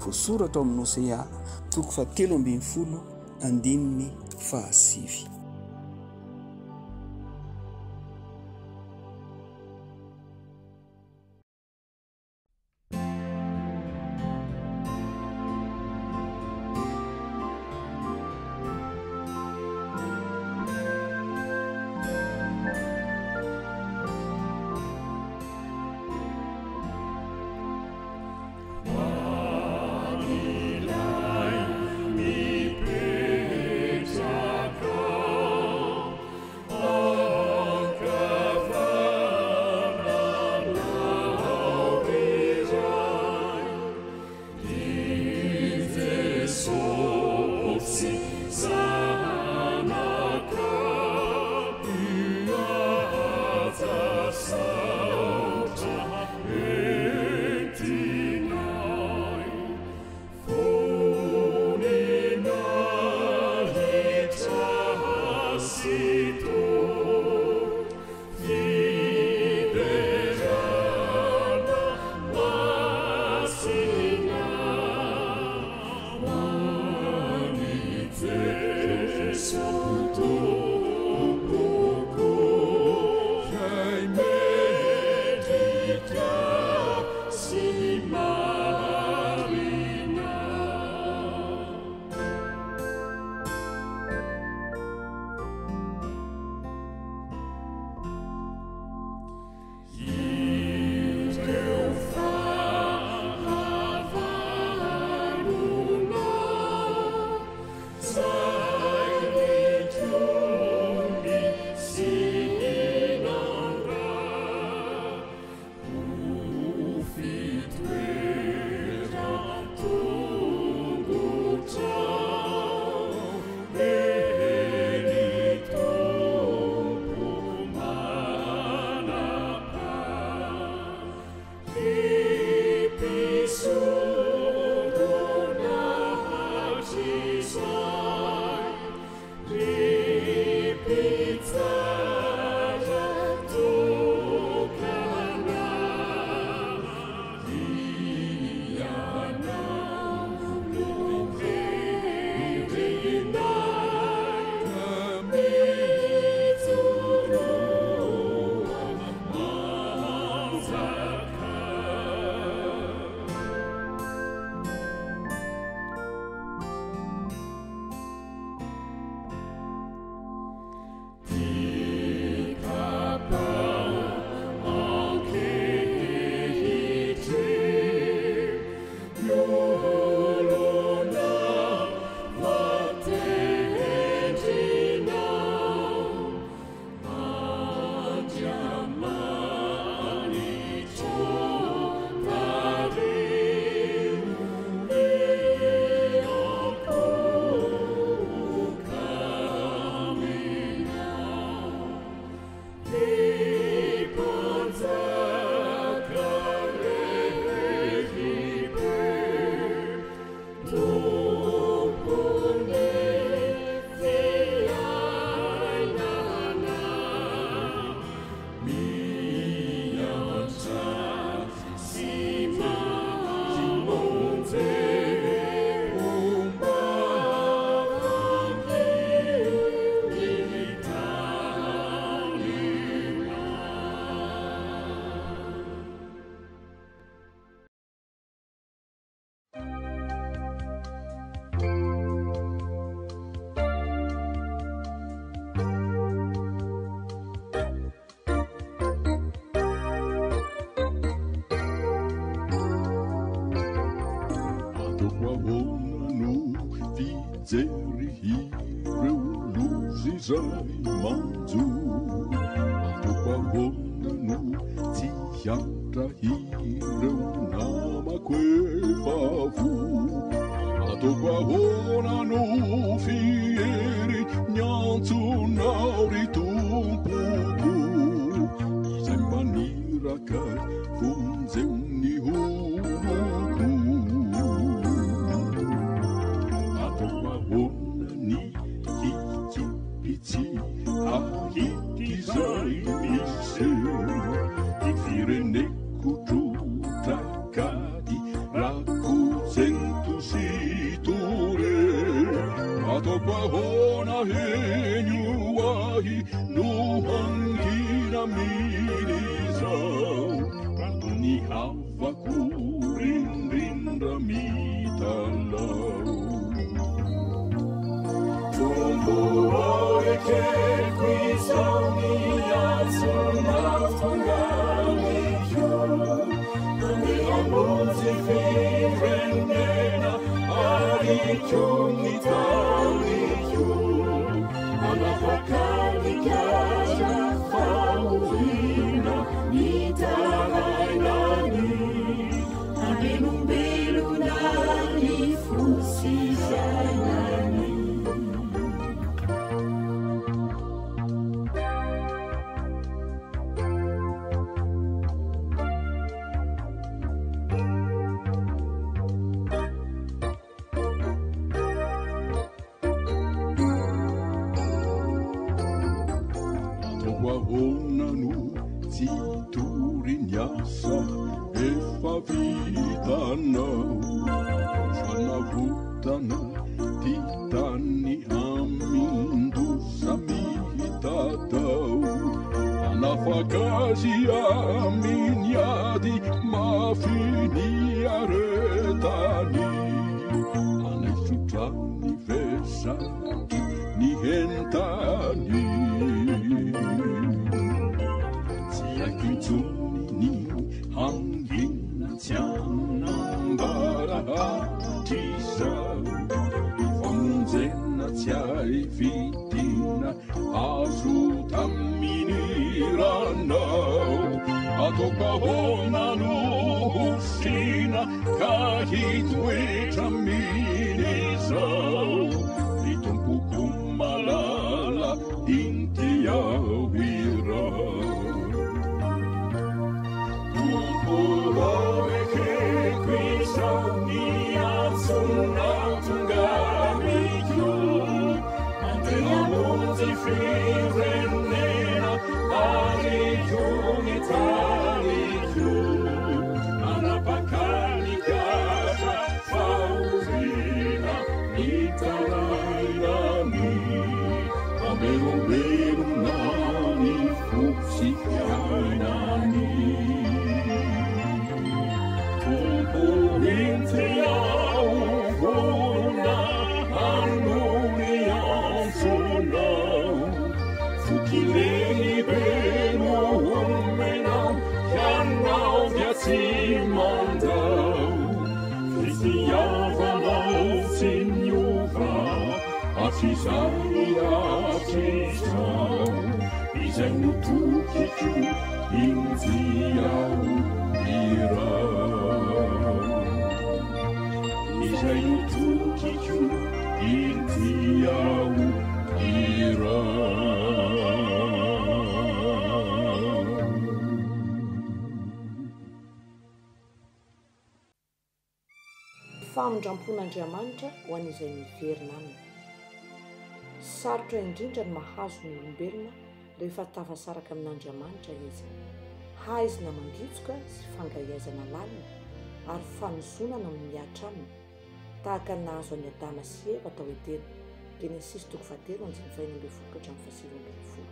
Voasoratra ao amin'ny Hosea toko fahatelo ambin'ny folo andininy fahasivy. Ataoko ahoana no fijery ireo loza izay manjo? Ataoko ahoana no tsy hiantra ireo namako efa voa? Ataoko ahoana no fiery ny antsonao ry Tompoko izay maniraka vonjeo ny oloko? Ataoko ahoana ny hikipy tsy hahita izay miseho? Ty fireneko trotraka ty rakotsento sy toreo. Ataoko ahoana henio ahy no hangina amin'izao? Rado ny havako rindrindra mitalaho. Tompo ô, ekeko izao ny antsonao tonga amiko. Andeha hamonjy firenena ary koa ny taniko. Hanafaka ny gadra fahoriana mitarainany. Hamelombelona ny fo sy fiainany. Ataoko ahoana no tsy hitory ny asa efa vitanao? Fanavotana ty tany amin-doza mitatao. Hanafaka azy amin'ny ady mafy niaretany. Hanaisotra ny vesatry ny entany. Tsy haiko intsony ny hangina tsy hanambara hatrizao. Famonjena tsy hay vidina azo tamin'ny ranao. Ataoko ahoana no hosina ka hitoetra amin'izao? Ry Tompoko malala, inty aho irao. Tompo ô, ekeko izao ny antsonao tonga amiko. Andeha hamonjy firenena ary koa ny taniko. Hanapaka ny gadra fahoriana mitarainany. Hamelombelona ny fo sy fiainany. Tompo, inty aho vonona hanohy antsonao. Toky lehibe no omenao, hianao dia tsy mandao. Fitiavanao tsy miova, hatrizay hatrizao. Izay no tokiko, inty aho irao. Izay no tokiko, inty aho irao. Famindrampon'Andriamanitra ho an'izay miverina aminy. Sarotra indrindra ny mahazo ny olombelona rehefa tafasaraka amin'Andriamanitra izy. Haizina mangitsoka sy fangahiaizana lalina ary fanozonana no mihatra aminy, tahaka ny nahazo an'i Adama sy Eva tao Edena, Genesisy toko fahatelo andininy fahenina ambin'ny folo ka hatramin'ny fahasivy ambin'ny folo.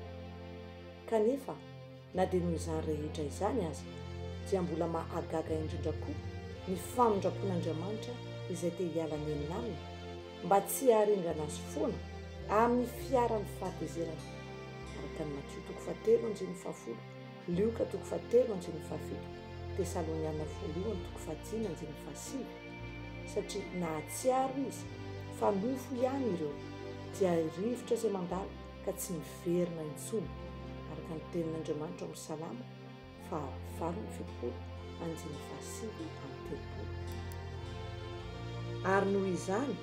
Kanefa, na dia noho izany rehetra izany aza, dia mbola mahagaga indrindra koa ny famindram-pon'Andriamanitra izay te hiala nenina aminy, mba tsy haharingana azy foana amin'ny fiaran'ny fahatezerana, araka ny Matio toko fahatelo andininy fahafolo, Lioka toko fahatelo andininy fahafito, Tesaloniana voalohany toko fahadimy andininy fahasivy. satria nahatsiaro izy fa nofo ihany ireo, dia rivotra izay mandalo ka tsy miverina intsony, araka ny tenin'Andriamanitra ao amin'ny Salamo faha 78 andininy faha 39. Ary noho izany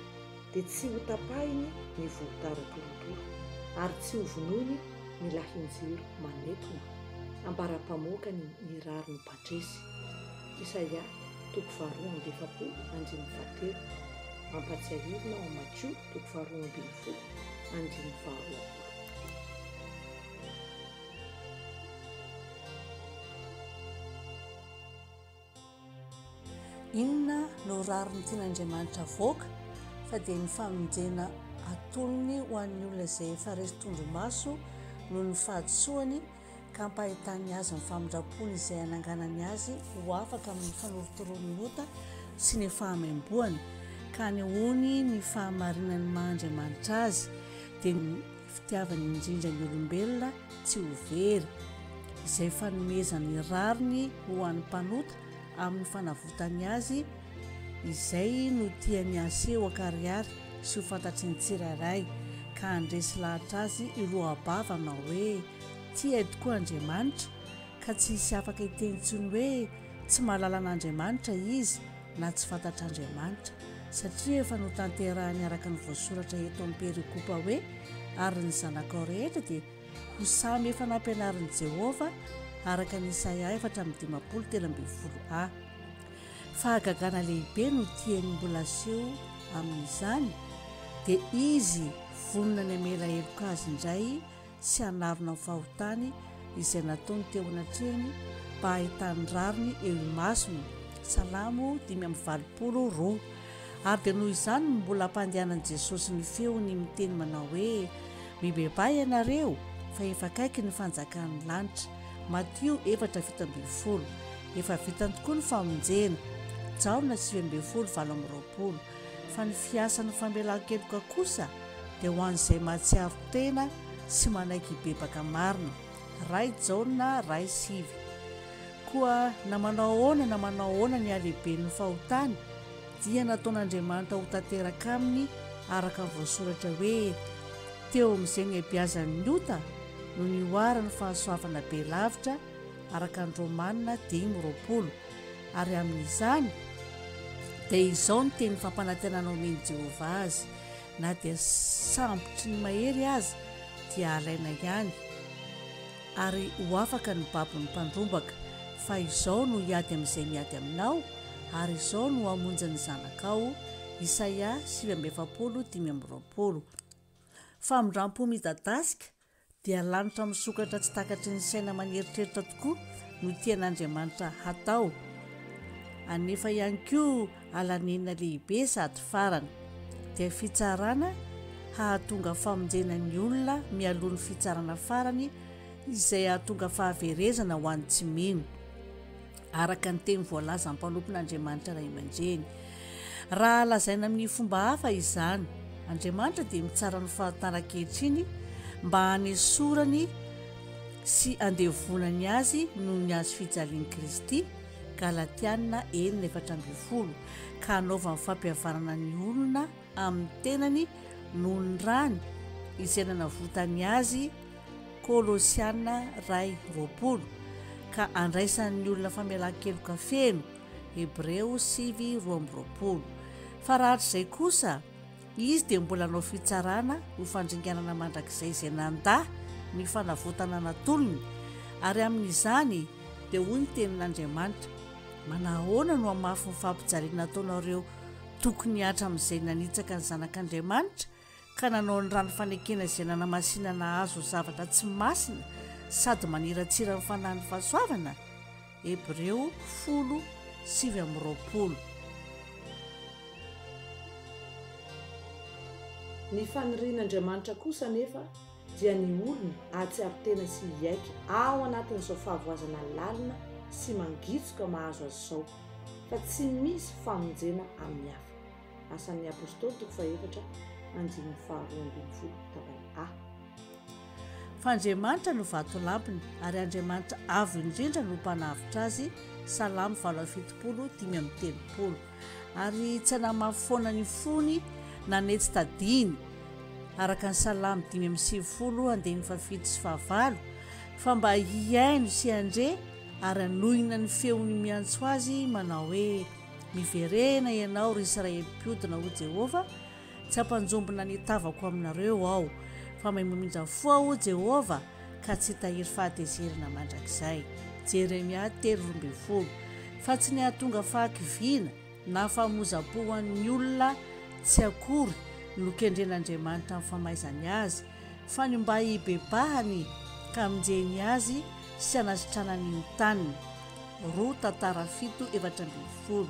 dia tsy hotapahiny ny volotara torotoro, ary tsy hovonoiny ny lahin-jiro manetona, ambara-pamoakany ny rariny mpandresy. Isaia toko faharoa amby efapolo andininy fahatelo, ampatsiahivina ao Matio toko faharoa ambin'ny folo andininy faharoapolo. Inona no rariny tian'Andriamanitra avoaka fa dia ny famonjena atolony ho an'ny olona izay efa resy tondromaso noho ny fahadisoany ka ampahitany azy ny famindram-pony izay hananganany azy ho afaka amin'ny fanorotoroan'ny ota sy ny fahamemboany ka hanehoany ny fahamarinan'ny maha Andriamanitra azy dia ny fitiavany indrindra ny olombelona tsy ho very izay fanomezany rariny ho an'ny mpanota amin'ny fanavotany azy izay no tiany haseho ankarihary sy ho fantatry ny tsirairay ka handresy lahatra azy hiloa-bava hanao hoe tia ahy tokoa Andriamanitra ka tsy hisy afaka hiteny intsony hoe tsy mahalala an'Andriamanitra izy na tsy fantatr'Andriamanitra satria efa notanterahiny araka ny voasoratra eto amin'ny perikopa hoe ary ny zanakao rehetra dia ho samy efa nampianarin'i Jehovah araka ny Isaia 54 13 a. Fahagagana lehibe no tian'ny mbola aseho amin'izany dia izy vonona ny hamela heloka azy indray sy hanarona ny fahotany izay nataony teo anatrehany mba hahitany rariny eo imasony, Salamo 85 2. Ary dia noho izany no mbola ampandehanan'i Jesosy ny feony miteny manao hoe, Mibebaha ianareo, fa efa akaiky ny fanjakan'ny lanitra. Matio 4 17. Efa vitany tokoa ny famonjena. Jaona 19 28. Fa ny fiasan'ny famelan-keloka kosa dia ho an'izay mahatsiaro tena sy manaiky hibebaka marina. Ray Jaona ray sivy. Koa na manao ahoana na manao ahoana ny halehiben'ny fahotany, dia nataon'Andriamanitra ho tanteraka aminy araka ny voasoratra hoe, Teo amin'izay nihabiazan'ny ota no nihoaran'ny fahasoavana be lavitra, araka ny Romana 25. Ary amin'izany, dia izao ny teny fampanantenana omen'i Jehovah azy, Na dia sambotry ny mahery aza, dia halaina ihany, ary ho afaka ny babon'ny mpandrombaka, fa izao no hiady amin'izay miady aminao, ary izao no hamonjy ny zanakao. Isaia 49 25. Famindram-po midadasika dia lanitra misokatra tsy takatry ny saina aman'eritreritra tokoa no tian'Andriamanitra hatao, anefa ihany koa alanenina lehibe sady farany, dia fitsarana hahatonga famonjena ny olona mialoha ny fitsarana farany izay hahatonga fahaverezana ho an'ny tsy mino. araka ny teny voalazan'ny mpanompon'Andriamanitra ray aman-dreny. Raha lazaina amin'ny fomba hafa izany, Andriamanitra dia mitsara ny fahotana ankehitriny mba hanesorany sy handevonany azy noho ny hazo fijalian'i Kristy, Galatiana 6, 14, ka hanaovany fampihavanana ny olona amin'ny tenany noho ny rany izay nanavotany azy Kolosiana iray, 20, ka andraisan'ny olona famelan-keloka feno, Hebreo sivy, 22. Fa raha hatrizay kosa, izy dia mbola hanao fitsarana ho fandringanana mandrakizay izay nandà ny fanavotana natolony, ary amin'izany dia hoy ny tenin'Andriamanitra, Manahoana no hamafin'ny fampijaliana nataonareo tokony hihatra amin'izay nanitsaka ny Zanak'Andriamanitra ka nanao ny rano fanekena izay nanamasinana azy ho zavatra tsy masina sady maniratsira ny fanahin'ny fahasoavana? Hebreo folo, 29. Ny fanirian'Andriamanitra kosa anefa dia ny olona hahatsiaro tena sy hiaiky ao anatin'izao fahavoazana lalina sy mangitsoka mahazo azy izao, fa tsy misy famonjena amin'ny hafa. Asan'ny Apostoly toko fahefatra andininy faharoa ambin'ny folo tapany A. Fa Andriamanitra no vatolampiny, ary Andriamanitra Avo Indrindra no Mpanavotra azy, Salamo 78, 35. ary tsy hanamafy foana ny fony na netsy tadiny, araka ny Salamo 95 andininy fahafito sy fahavalo, fa mba hihaino sy handre ary hanohina ny feony miantso azy manao hoe, Miverena ianao, ry Israely mpiodina, hoy Jehovah, Tsy hampanjombona ny tavako aminareo aho, fa mahay mamindra fo aho, hoy Jehovah, ka tsy hitahiry fahatezerana mandrakizay. Jeremia 3:12. Fa tsy ny hahatonga fahakiviana na fahamoizam-po ho an'ny olona tsy akory no kendren'Andriamanitra amin'ny famaizany azy, fa ny mba hibebahany ka hamonjeny azy sy hanasitranany ny taniny. 2 Tantara 7:14.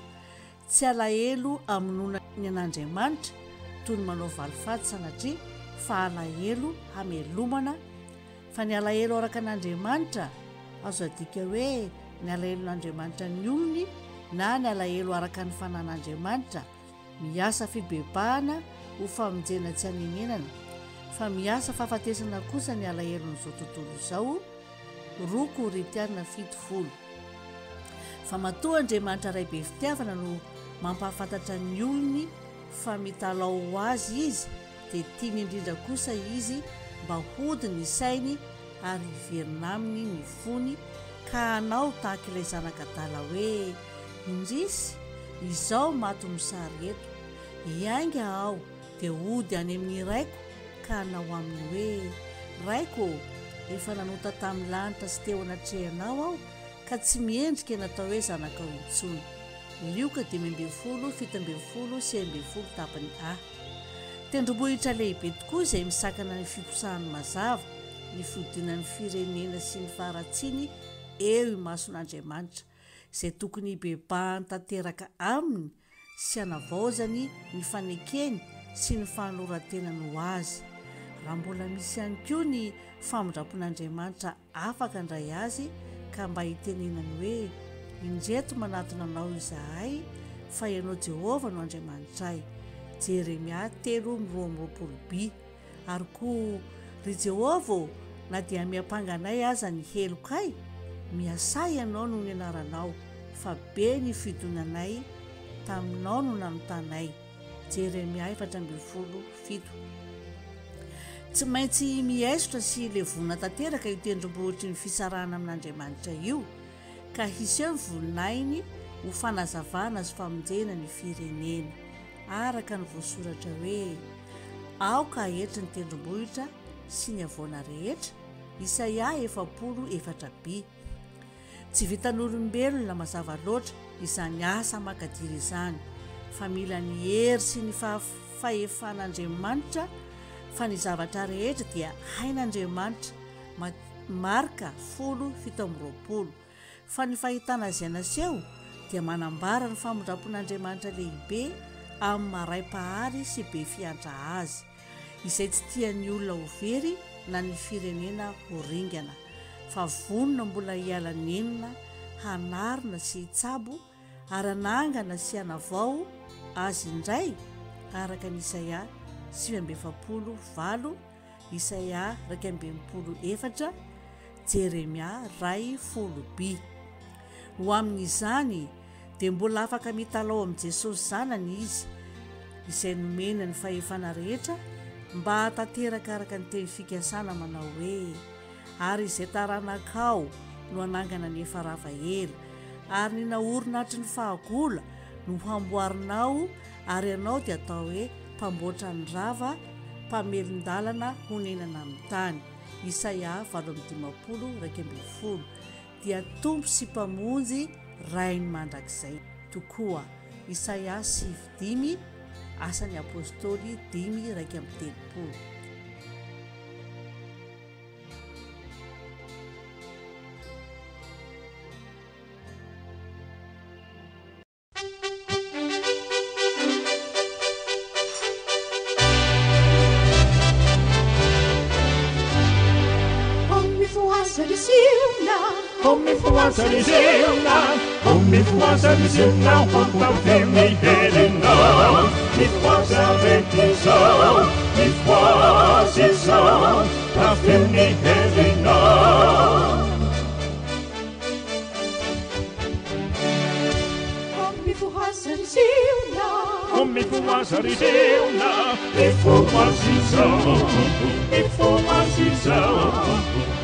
Tsy alahelo hamonoana ny an'Andriamanitra toy ny manao valifaty sanatria fa alahelo hamelomana fa ny alahelo araka an'Andriamanitra azo adika hoe ny alahelon'Andriamanitra ny olony na ny alahelo araka ny fanan'Andriamanitra miasa fibebahana ho famonjena tsy anenenana fa miasa fahafatesana kosa ny alahelon'izao tontolo izao 2 Korintiana 7 folo. Fa matoa Andriamanitra Ray be fitiavana no mampahafantatra ny olony fa mitalaho ho azy Izy dia tiany indrindra kosa izy mba hody ny sainy ary hiverina aminy ny fony ka hanao tahaka ilay zanak'adala hoe indrisy izao maty mosary eto hiainga aho dia hody any amin'ny raiko ka hanao aminy hoe, Raiko ô, efa nanota tamin'ny lanitra sy teo anatrehanao aho, ka tsy miendrika natao hoe zanakao intsony. Lioka 15, 17 sy 16 tapany A. Tendrombohitra lehibe tokoa izay misakana ny fiposahan'ny mazava, ny fihodinan'ny firenena sy ny faharatsiany eo imason'Andriamanitra, izay tokony hibebahany tanteraka aminy sy hanavaozany ny fanekeny sy ny fanoloran-tenany ho azy. Raha mbola misy ihany koa ny famindrampon'Andriamanitra afaka handray azy ka mba hitenenany hoe, Indreto manatona anao izahay, fa ianao Jehovah no Andriamanitray. Jeremia 3:22 by. Ary koa, ry Jehovah ô, na dia miampanga anay aza ny helokay, miasà Ianao noho ny anaranao, fa be ny fidonanay, taminao no nanotanay. Jeremia 14, 7. Tsy maintsy miaisotra sy levona tanteraka io tendrombohitry ny fisarahana amin'Andriamanitra io, ka hiseho ny voninahiny ho fanazavana sy famonjena ny firenena. Araka ny voasoratra hoe, Aoka haetry ny tendrombohitra sy ny havoana rehetra, Isaia 40, 4 by. Tsy vitan'olombelona mazava loatra izany asa makadiry izany, fa mila ny hery sy ny fahefan'Andriamanitra, fa ny zavatra rehetra dia hain'Andriamanitra, Marka 10, 27. Fa ny fahitana izay naseho dia manambara ny famindrampon'Andriamanitra lehibe amin'ny maha Ray Mpahary sy be fiantra Azy, izay tsy tian'ny olona ho very na ny firenena ho ringana, fa vonona mbola hiala nenina hanarina sy hitsabo ary hanangana sy hanavao azy indray araka ny Isaia 49, 8, Isaia 61, 4, Jeremia 1, 10 by. Ho amin'izany, dia mbola afaka mitalaho amin'i Jesosy Zanany izy, izay nomena ny fahefana rehetra, mba hahatanteraka araka ny teny fikasana manao hoe, Ary izay taranakao no hanangana ny efa rava ela, ary ny naorina hatry ny fahagola no hamboarinao, ary ianao dia hatao hoe mpamboatra ny rava, mpamelon-dalana honenana amin'ny tany. Isaia 58, 11, dia Tompo sy Mpamonjy Rainy mandrakizay tokoa. Isaia 9, 5, Asan'ny Apostoly 5, 31. O mifohaza ry Ziona, mifohaza izao, mifohaza izao,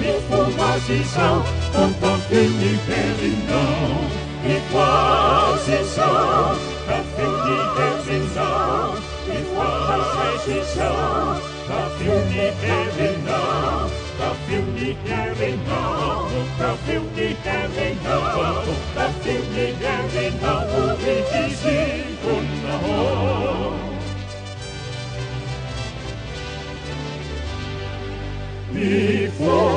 mifohaza izao, fa tafio ny herinao. Mifohaza izao, tafio ny herinao, mifohaza izao, tafio ny herinao, tafio ny herinao, tafio ny herinao, tafio ny herinao, ry Ziona ô. Mifohaza,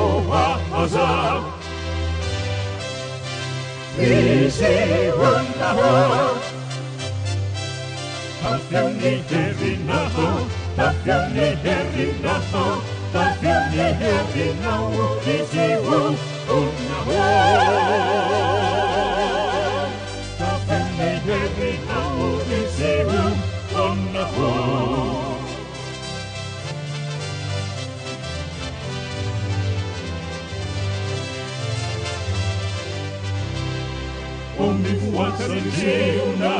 ry Ziona ô. Tafio ny herinao, tafio ny herinao, tafio ny herinao, ry Ziona ô. Tafio ny herinao, ry Ziona ô. O mifohaza ry Ziona,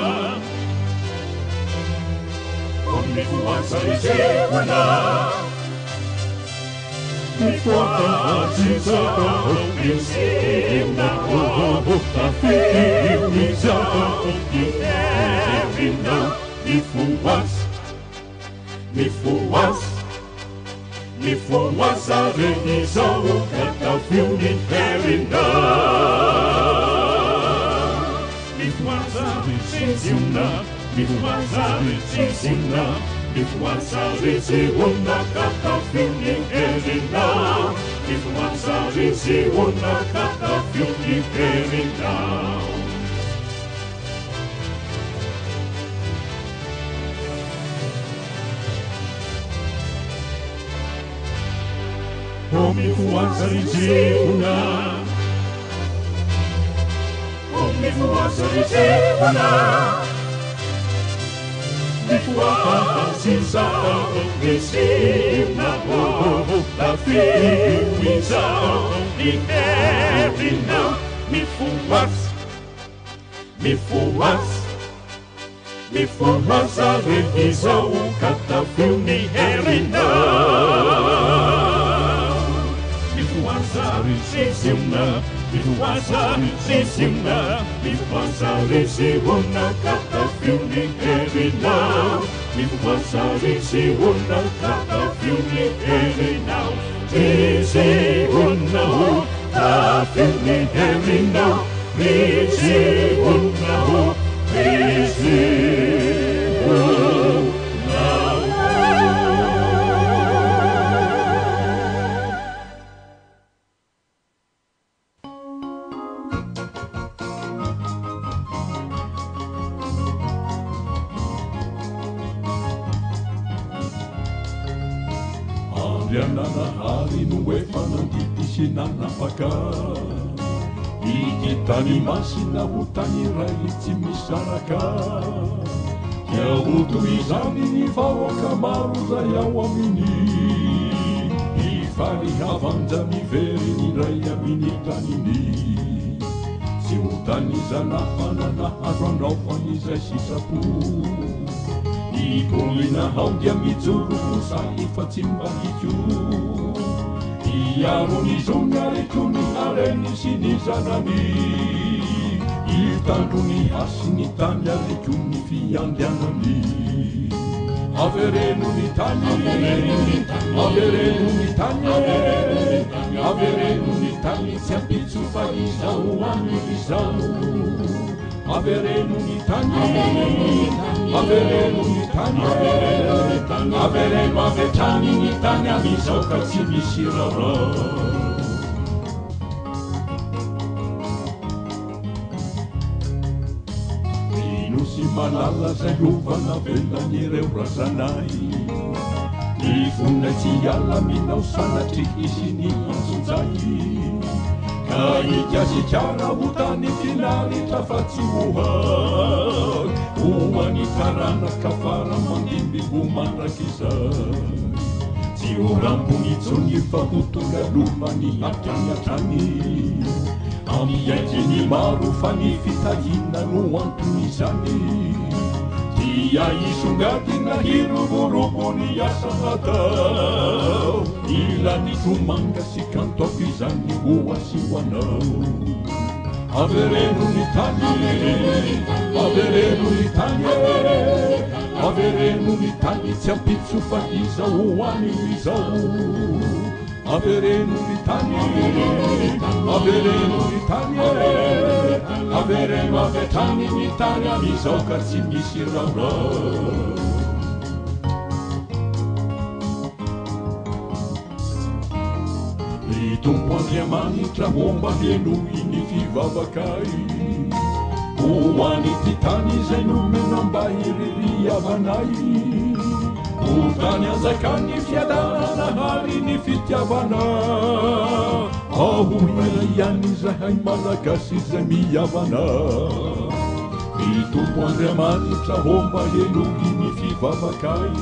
o mifohaza ry Ziona, mifohaza izao ry Ziona ô, tafio izao ny herinao, mifohaza, mifohaza, mifohaza re izao ka tafio ny herinao. Mifohaza ry Ziona, mifohaza ry Ziona, mifohaza ry Ziona ka tafio ny herinao. Mifohaza ry Ziona ka tafio ny herinao. O mifohaza ry Ziona, o mifohaza ry Ziona, mifohaza izao ry Ziona ô, tafio izao ny herinao, mifohaza, mifohaza, mifohaza re izao ka tafio ny herinao. Mifohaza ry Ziona, mifohaza ry Ziona, mifohaza ry Ziona ka tafio ny herinao. Mifohaza ry Ziona ka tafio ny herinao. Ry Ziona ô, tafio ny herinao. Ry Ziona ô, ry Ziona ô. Andriananahary no efa nandidy sy nanapaka ity tany masina ho tany iray tsy misaraka. Dia ho toy izany ny vahoaka maro izay ao aminy, hifaly havanja miveriny indray amin'ny taniny. Tsy ho tany zanahana azo anaovan'izay sitrapo. Ny mponina ao dia mijoro ho sahy fa tsy mba hikomy. Hiaro ny zony ary koa ny hareny sy ny zanany. Hitandro ny hasin'ny tany ary koa ny fiandrianany. Avereno ny tany, avereno ny tany, avereno ny tany, tsy ampitso fa izao amin'izao. Avereno ny tany, avereno ny tany, avereno avy hatrany ny tany amin'izao ka tsy misy raharaha. Ny nosy malala izay lova navelan'ireo razanay, ny vonona tsy hiala aminao sanatria hisy ny antsojay. Ka i Gasikara ho tany finaritra fa tsy ho hay, ho an'ny taranaka fara mandimby ho mandrakizay. Tsy ho rambony intsony fa ho tonga lomany hatrany hatrany. Ampiaiky ny maro fa ny fitahiana no anton'izany. Dia hisongadina hiroborobo ny asa atao. Mila ny vomanga sy kanto aoka izany ho ahy sy ho anao. Avereno ny tany, avereno ny tany e, avereno ny tany tsy ampitso fa izao ho anio izao. Avereno ny tany, avereno ny tany e, avereno avy hatrany ny tany amin'izao ka tsy misy raorao. Ry Tompo Andriamanitra ô mba henoy ny fivavakay Ho an'ity tany izay nomenao mba hiririavanay Ho tany anjakan'ny fiadanana ary ny fitiavana Ao ho iray ihany izahay Malagasy izay mihavana Ry Tompo Andriamanitra ô mba henoy ny fivavakay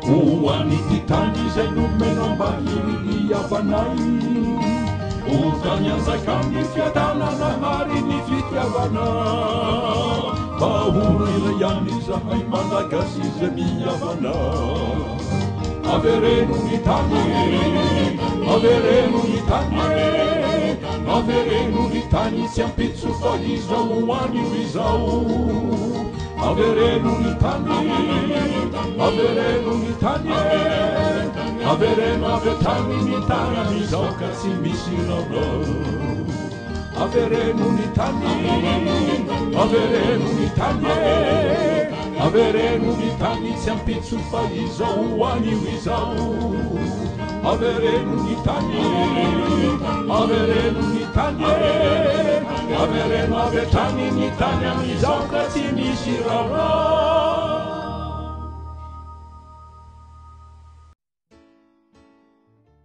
Ho an'ity tany izay nomenao mba hiririavanay Ho tany anjakan'ny fiadanana ary ny fitiavana Mba ho iray ihany izahay Malagasy izay mihavana Avereno ny tany, avereno ny tany, avereno ny tany tsy ampitso fa izao ho anio izao. Avereno ny tany, avereno ny tany, avereno avy hatrany ny tany amin'izao ka tsy misy raorao. Avereno ny tany, avereno ny tany e, avereno ny tany tsy ampitso fa izao ho anio izao. Avereno ny tany, avereno ny tany e, avereno avy hatrany ny tany amin'izao ka tsy misy raharaha.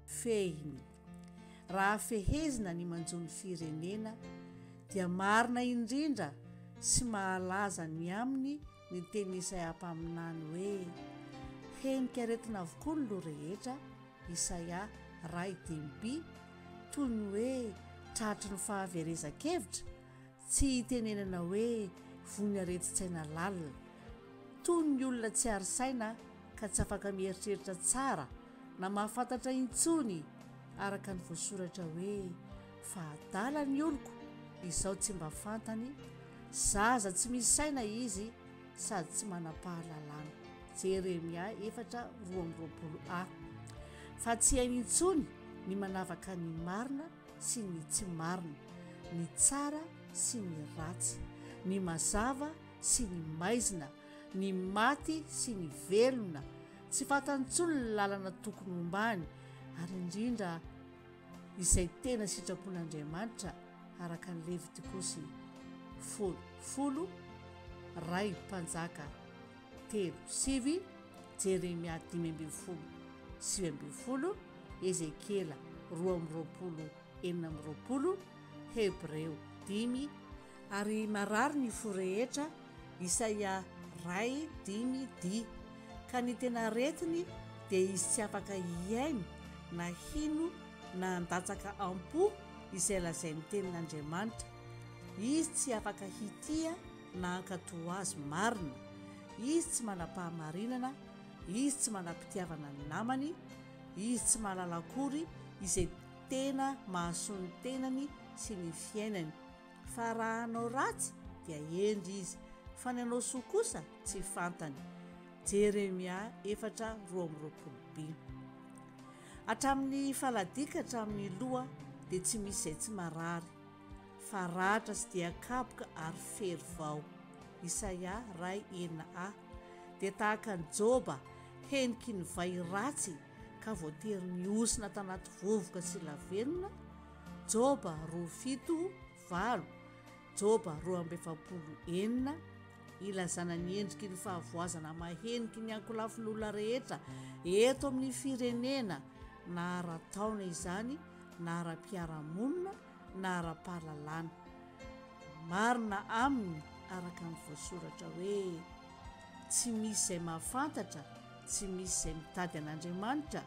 Fehiny. Raha fehezina ny manjo ny firenena dia marina indrindra sy mahalaza ny aminy ny tenin'i Isaia mpaminany hoe, Henika aretina avokoa ny loha rehetra, Isaia iray dimy by, toy ny hoe tratry ny fahaverezan-kevitra, tsy itenenana hoe voan'ny aretin-tsaina lalina. Toy ny olona tsy ary saina ka tsy afaka mieritreritra tsara na mahafantatra intsony araka ny voasoratra hoe fa adala ny oloko izao tsy mba fantany, zaza tsy misy saina izy sady tsy manam-pahalalana, Jeremia 4 22 a. Fa tsy hainy intsony ny manavaka ny marina sy ny tsy marina, ny tsara sy ny ratsy, ny mazava sy ny maizina, ny maty sy ny velona, tsy fantany intsony ny lalana tokony hombany, ary indrindra izay tena sitrapon'Andriamanitra araka ny Levitikosy folo folo, Ray Mpanjaka telo sivy, Jeremia 15 19, Ezekiela 22 26, Hebreo dimy Ary marary ny fo rehetra, Isaia iray, dimy, di. Ka ny tena aretiny dia izy tsy afaka hihaino na hino na handatsaka am-po izay lazain'ny Tenin'Andriamanitra. Izy tsy afaka hitia na hankatò azy marina. Izy tsy manam-pahamarinana, izy tsy manam-pitiavana ny namany, izy tsy mahalala akory izay tena mahasoa ny tenany sy ny fiainany. Fa raha hanao ratsy dia hendry izy, fa ny hanao soa kosa tsy fantany. Jeremia efatra 22 b. Hatramin'ny faladia ka hatramin'ny loha dia tsy misy izay tsy marary, fa ratra sy dian-kapoka ary fery vao. Isaia iray enina a. Dia tahaka an'i Joba, heniky ny vay ratsy ka voatery nihosina tanaty vovoka sy lavenona, Joba roa fito valo, Joba 42 enina, ilazana ny endriky ny fahavoazana maheniky ny ankolafin'olona rehetra eto amin'ny firenena na ara-taona izany na ara-piarahamonina na ara-pahalalana. Marina aminy araka ny voasoratra hoe, Tsy misy izay mahafantatra, tsy misy izay mitady an'Andriamanitra,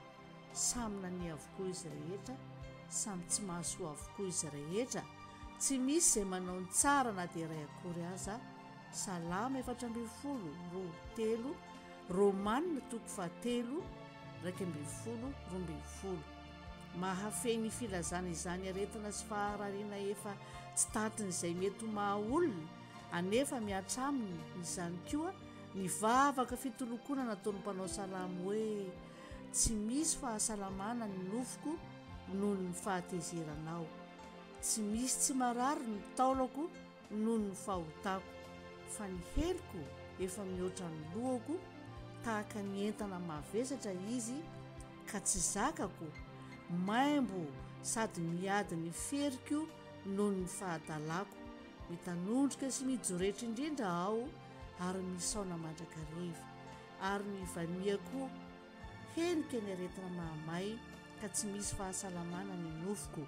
Samy nania avokoa izy rehetra, samy tsy mahasoa avokoa izy rehetra, tsy misy izay manao ny tsara na dia iray akory aza. Salamo 14, 2, 3, Romana toko fahatelo, 11, 12. Mahafehy ny filazana izany aretina sy faharariana efa tsy tantin'izay mety ho maha olona, anefa mihatra aminy izany koa ny vavaka fitolokoana nataon'ny mpanao salamo hoe, Tsy misy fahasalamana ny nofoko noho ny fahatezeranao. Tsy misy tsy marary ny taolako noho ny fahotako, fa ny heloko efa mihoatra ny lohako, tahaka ny entana mavesatra izy ka tsy zakako, maimbo sady miady ny feriko noho ny fahadalako, mitanondrika sy mijoretra indrindra aho ary misaona mandrakariva, ary ny vania koa henika ny aretina mahamay ka tsy misy fahasalamana ny nofoko.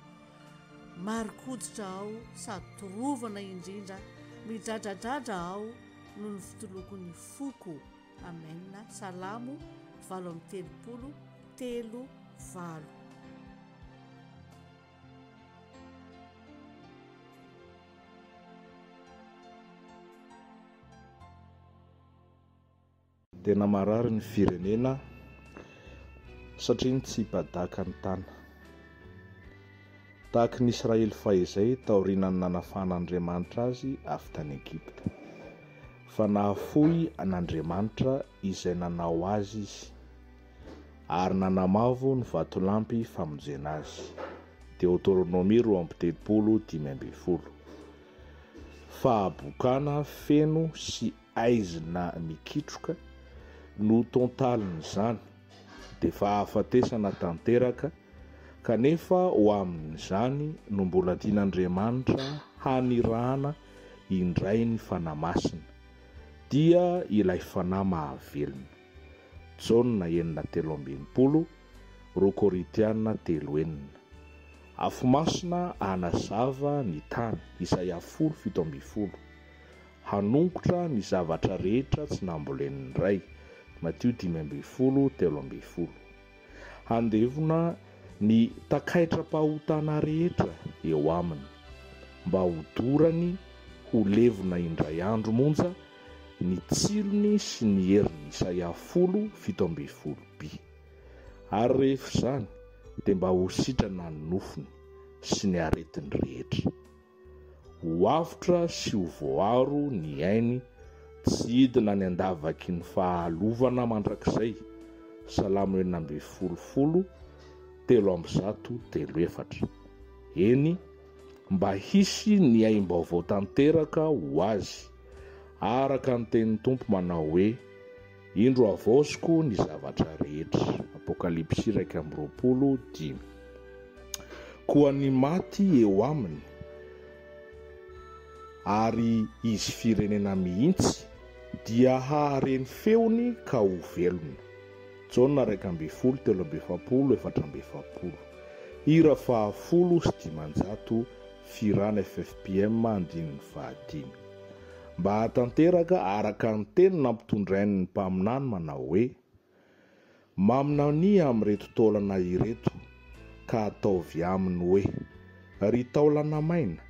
Marin-koditra aho sady torovana indrindra, midradradradra aho noho ny fitolokon'ny foko. Amen. Salamo 38 3 8. Tena marary ny firenena satria ny tsy badaka ny tana. Tahaky ny Israely fahizay taorianan'ny nanafahan'Andriamanitra azy avy tany Egypta. Fa nahafoy an'Andriamanitra izay nanao azy izy, ary nanamavo ny vatolampy famonjena azy. Deoteronomia 32 15. Fahabokana feno sy aizina mikitroka no tontalin'izany dia fahafatesana tanteraka kanefa ho amin'izany no mbola tian'Andriamanitra hanirahana indray ny Fanahy Masina dia ilay Fanahy mahavelona. Jaona enina 63, roa Korintiana telo enina. Afo masina hanazava ny tany, Isaia folo 17. Hanongotra ny zavatra rehetra tsy nambolen'ny Ray, Matio 15, 13. Handevona ny takaitram-pahotana rehetra eo aminy, mba hodorany ho levona indray andro monja ny tsilony sy ny heriny, Isaia folo, 17 by. Ary rehefa izany dia mba ho sitrana ny nofony sy ny aretiny rehetra. Ho avotra sy ho voaaro ny ainy tsy hidina any an-davaky ny fahalovana mandrakizay, Salamo 16 10, 303 4. Eny, mba hisy ny aim-baovao tanteraka ho azy, araka ny tenin'ny Tompo manao hoe, Indro havaoziko ny zavatra rehetra. Apokalypsy 21 5. Koa ny maty eo aminy, ary izy firenena mihitsy, dia hahare ny feony ka ho velona. Jaona 11 43 44. Hira faha 510 Fihirana ffpm andininy fahadimy. Mba hahatanteraka araka ny teny nampitondrainy ny mpaminany manao hoe, Maminania amin'ireto taolana ireto, ka ataovy aminy hoe, Ry taolana maina,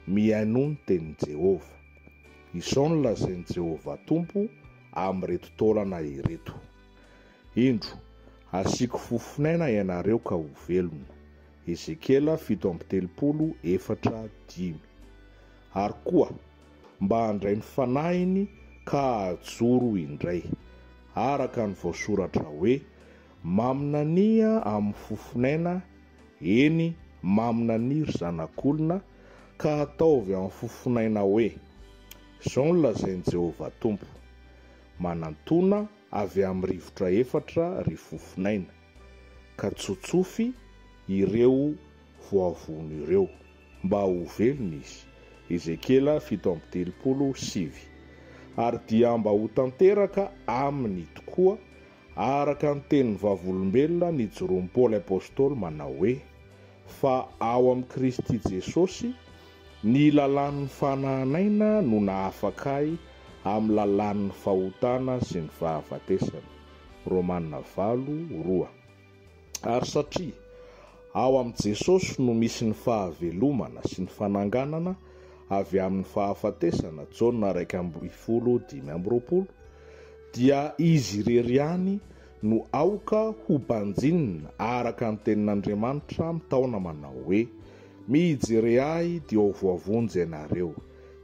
mihainoa ny tenin'i Jehovah. Izao no lazain'i Jehovah Tompo amin'ireto taolana ireto, Indro, hasiako fofon'aina ianareo ka ho velona. Ezekiela 37 4 5. Ary koa, mba handray ny fanahiny ka hahajoro indray, araka ny voasoratra hoe, Maminania amin'ny fofon'aina, eny, maminania, ry zanak'olona, ka ataovy amin'ny fofon'aina hoe, Izao no lazain'i Jehovah Tompo, Manantòna avy amin'ny rivotra efatra, ry fofon'aina, ka tsotsofy ireo voavono ireo, mba ho velona izy. Ezekiela 37, sivy. Ary dia mba ho tanteraka aminy tokoa, araka ny tenin'ny vavolombelona nijoroan'i Paoly Apostoly manao hoe, Fa ao amin'i Kristy Jesosy, ny lalàn'ny fanahan'aina no nahafaka ahy amin'ny lalàn'ny fahotana sy ny fahafatesana. Romana valo, roa. Ary satria ao amin'i Jesosy no misy ny fahavelomana sy ny fananganana, avy amin'ny fahafatesana, Jaona 11:25, dia Izy irery ihany no aoka ho banjinina araka ny Tenin'Andriamanitra mitaona manao hoe, Mijere Ahy dia ho voavonjy ianareo,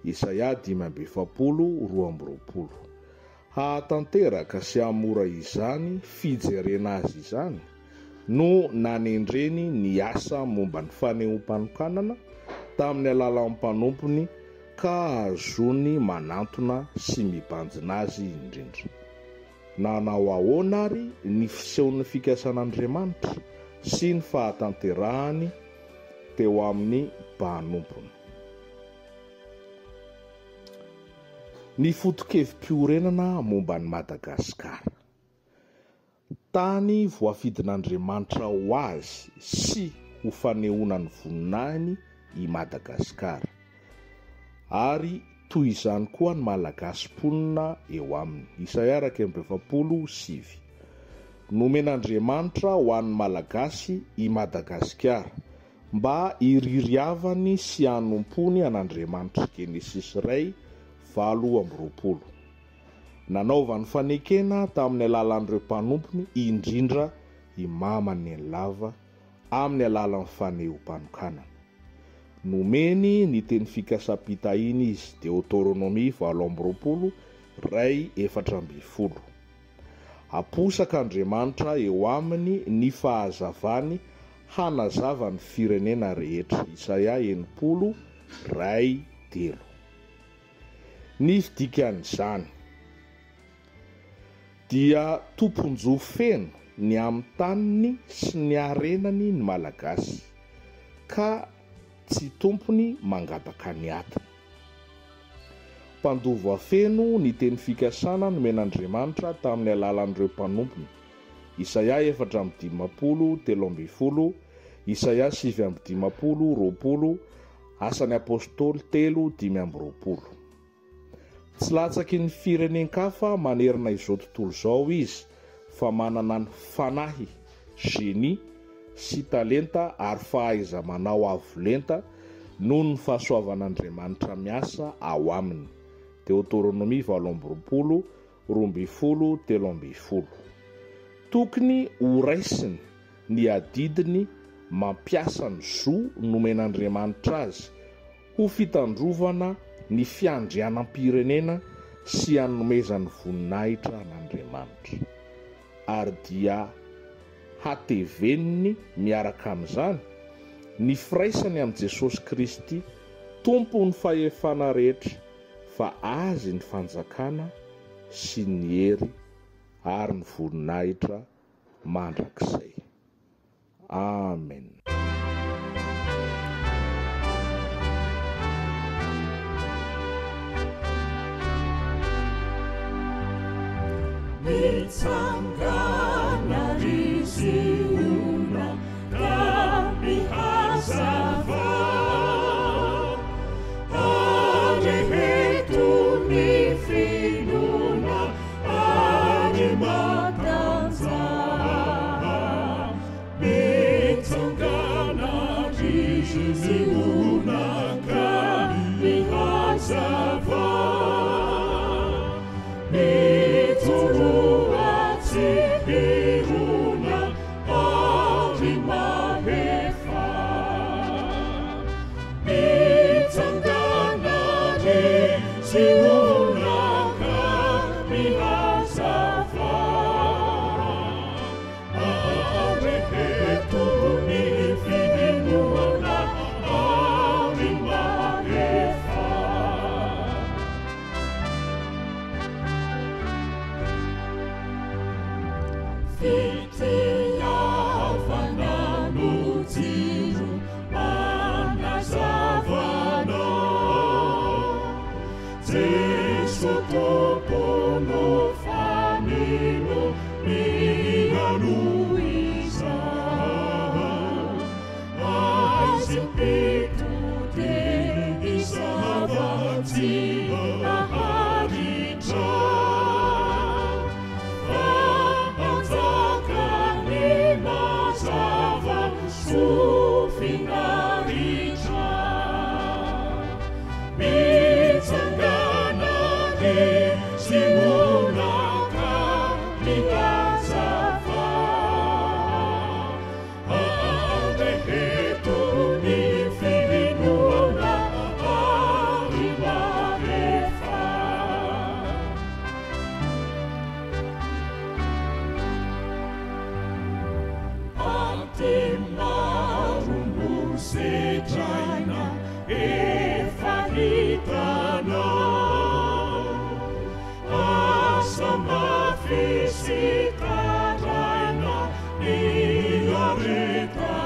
Isaia 45:22. Hahatanteraka sy hahamora izany fijerena azy izany no nanendreny ny asa momba ny fanehoam-panokanana tamin'ny alalan'ny mpanompony ka hahazoany manantona sy mibanjina azy indrindra. Nanao ahoana àry ny fisehon'ny fikasan'Andriamanitra sy ny fahatanterahany teo amin'ny mpanompony? Ny foto-kevi-piorenana momba an'i Madagasikara. Tany voafidin'Andriamanitra ho azy sy ho fanehoana ny voninahiny i Madagasikara. Ary toy izany koa ny Malagasy mponina eo aminy. Isaia 41, 9. Nomen'Andriamanitra ho an'ny Malagasy i Madagasikara mba hiririavany sy hanompoany an'Andriamanitra. Genesisy 1, 28. Nanaovany fanekena tamin'ny alalan'ireo mpanompony, indrindra i Mama Nenilava, amin'ny alalan'ny fanehoam-panokanana. Nomeny ny teny fikasam-pitahiana izy, Deotoronomia 28, 1, 14. Aposak'Andriamanitra eo aminy ny fahazavany hanazava ny firenena rehetra, Isaia 60, 1, 3. Ny fidikan'izany dia tompon-jo feno ny amin'ny taniny sy ny harenany ny Malagasy, ka tsy tompony mangataka ny atiny. Mpandova feno ny teny fikasana nomen'Andriamanitra tamin'ny alalan'ireo mpanompony, Isaia 54, 13, Isaia 59, 20, Asan'ny Apostoly 3, 25. Tsy latsaky ny firenen-kafa manerana izao tontolo izao izy fa manana ny fanahy, génie, sy talenta ary fahaiza-manao avo lenta noho ny fahasoavan'Andriamanitra miasa ao aminy. Deotoronomia 28, 12, 13. Tokony horaisiny ny adidiny mampiasa ny zo nomen'Andriamanitra azy ho fitandrovana ny fiandrianam-pirenena sy hanomezany voninahitra an'Andriamanitra. Ary dia hateveniny miaraka amin'izany ny firaisany amin'i Jesosy Kristy Tompon'ny fahefana rehetra fa Azy ny fanjakana sy ny hery ary ny voninahitra mandrakizay. Amen. Mitsangana ry Ziona ka mihazava, Areheto ny finoana ary matanjaha. Mitsangana ry Ziona ka mihazava, Mijoroa tsy hirona ary mahefa. Mitsangana ry Ziona ka mihazava, Areheto ny finoana ary mahefa. Fitiavana no jiro manazava anao. Jeso Tompo no fanilo mialoha izao. Aizim-pito dia izava tsy haharitra. Fa hanjaka ny mazava soa finaritra. Mafy sy kadraina, miareta.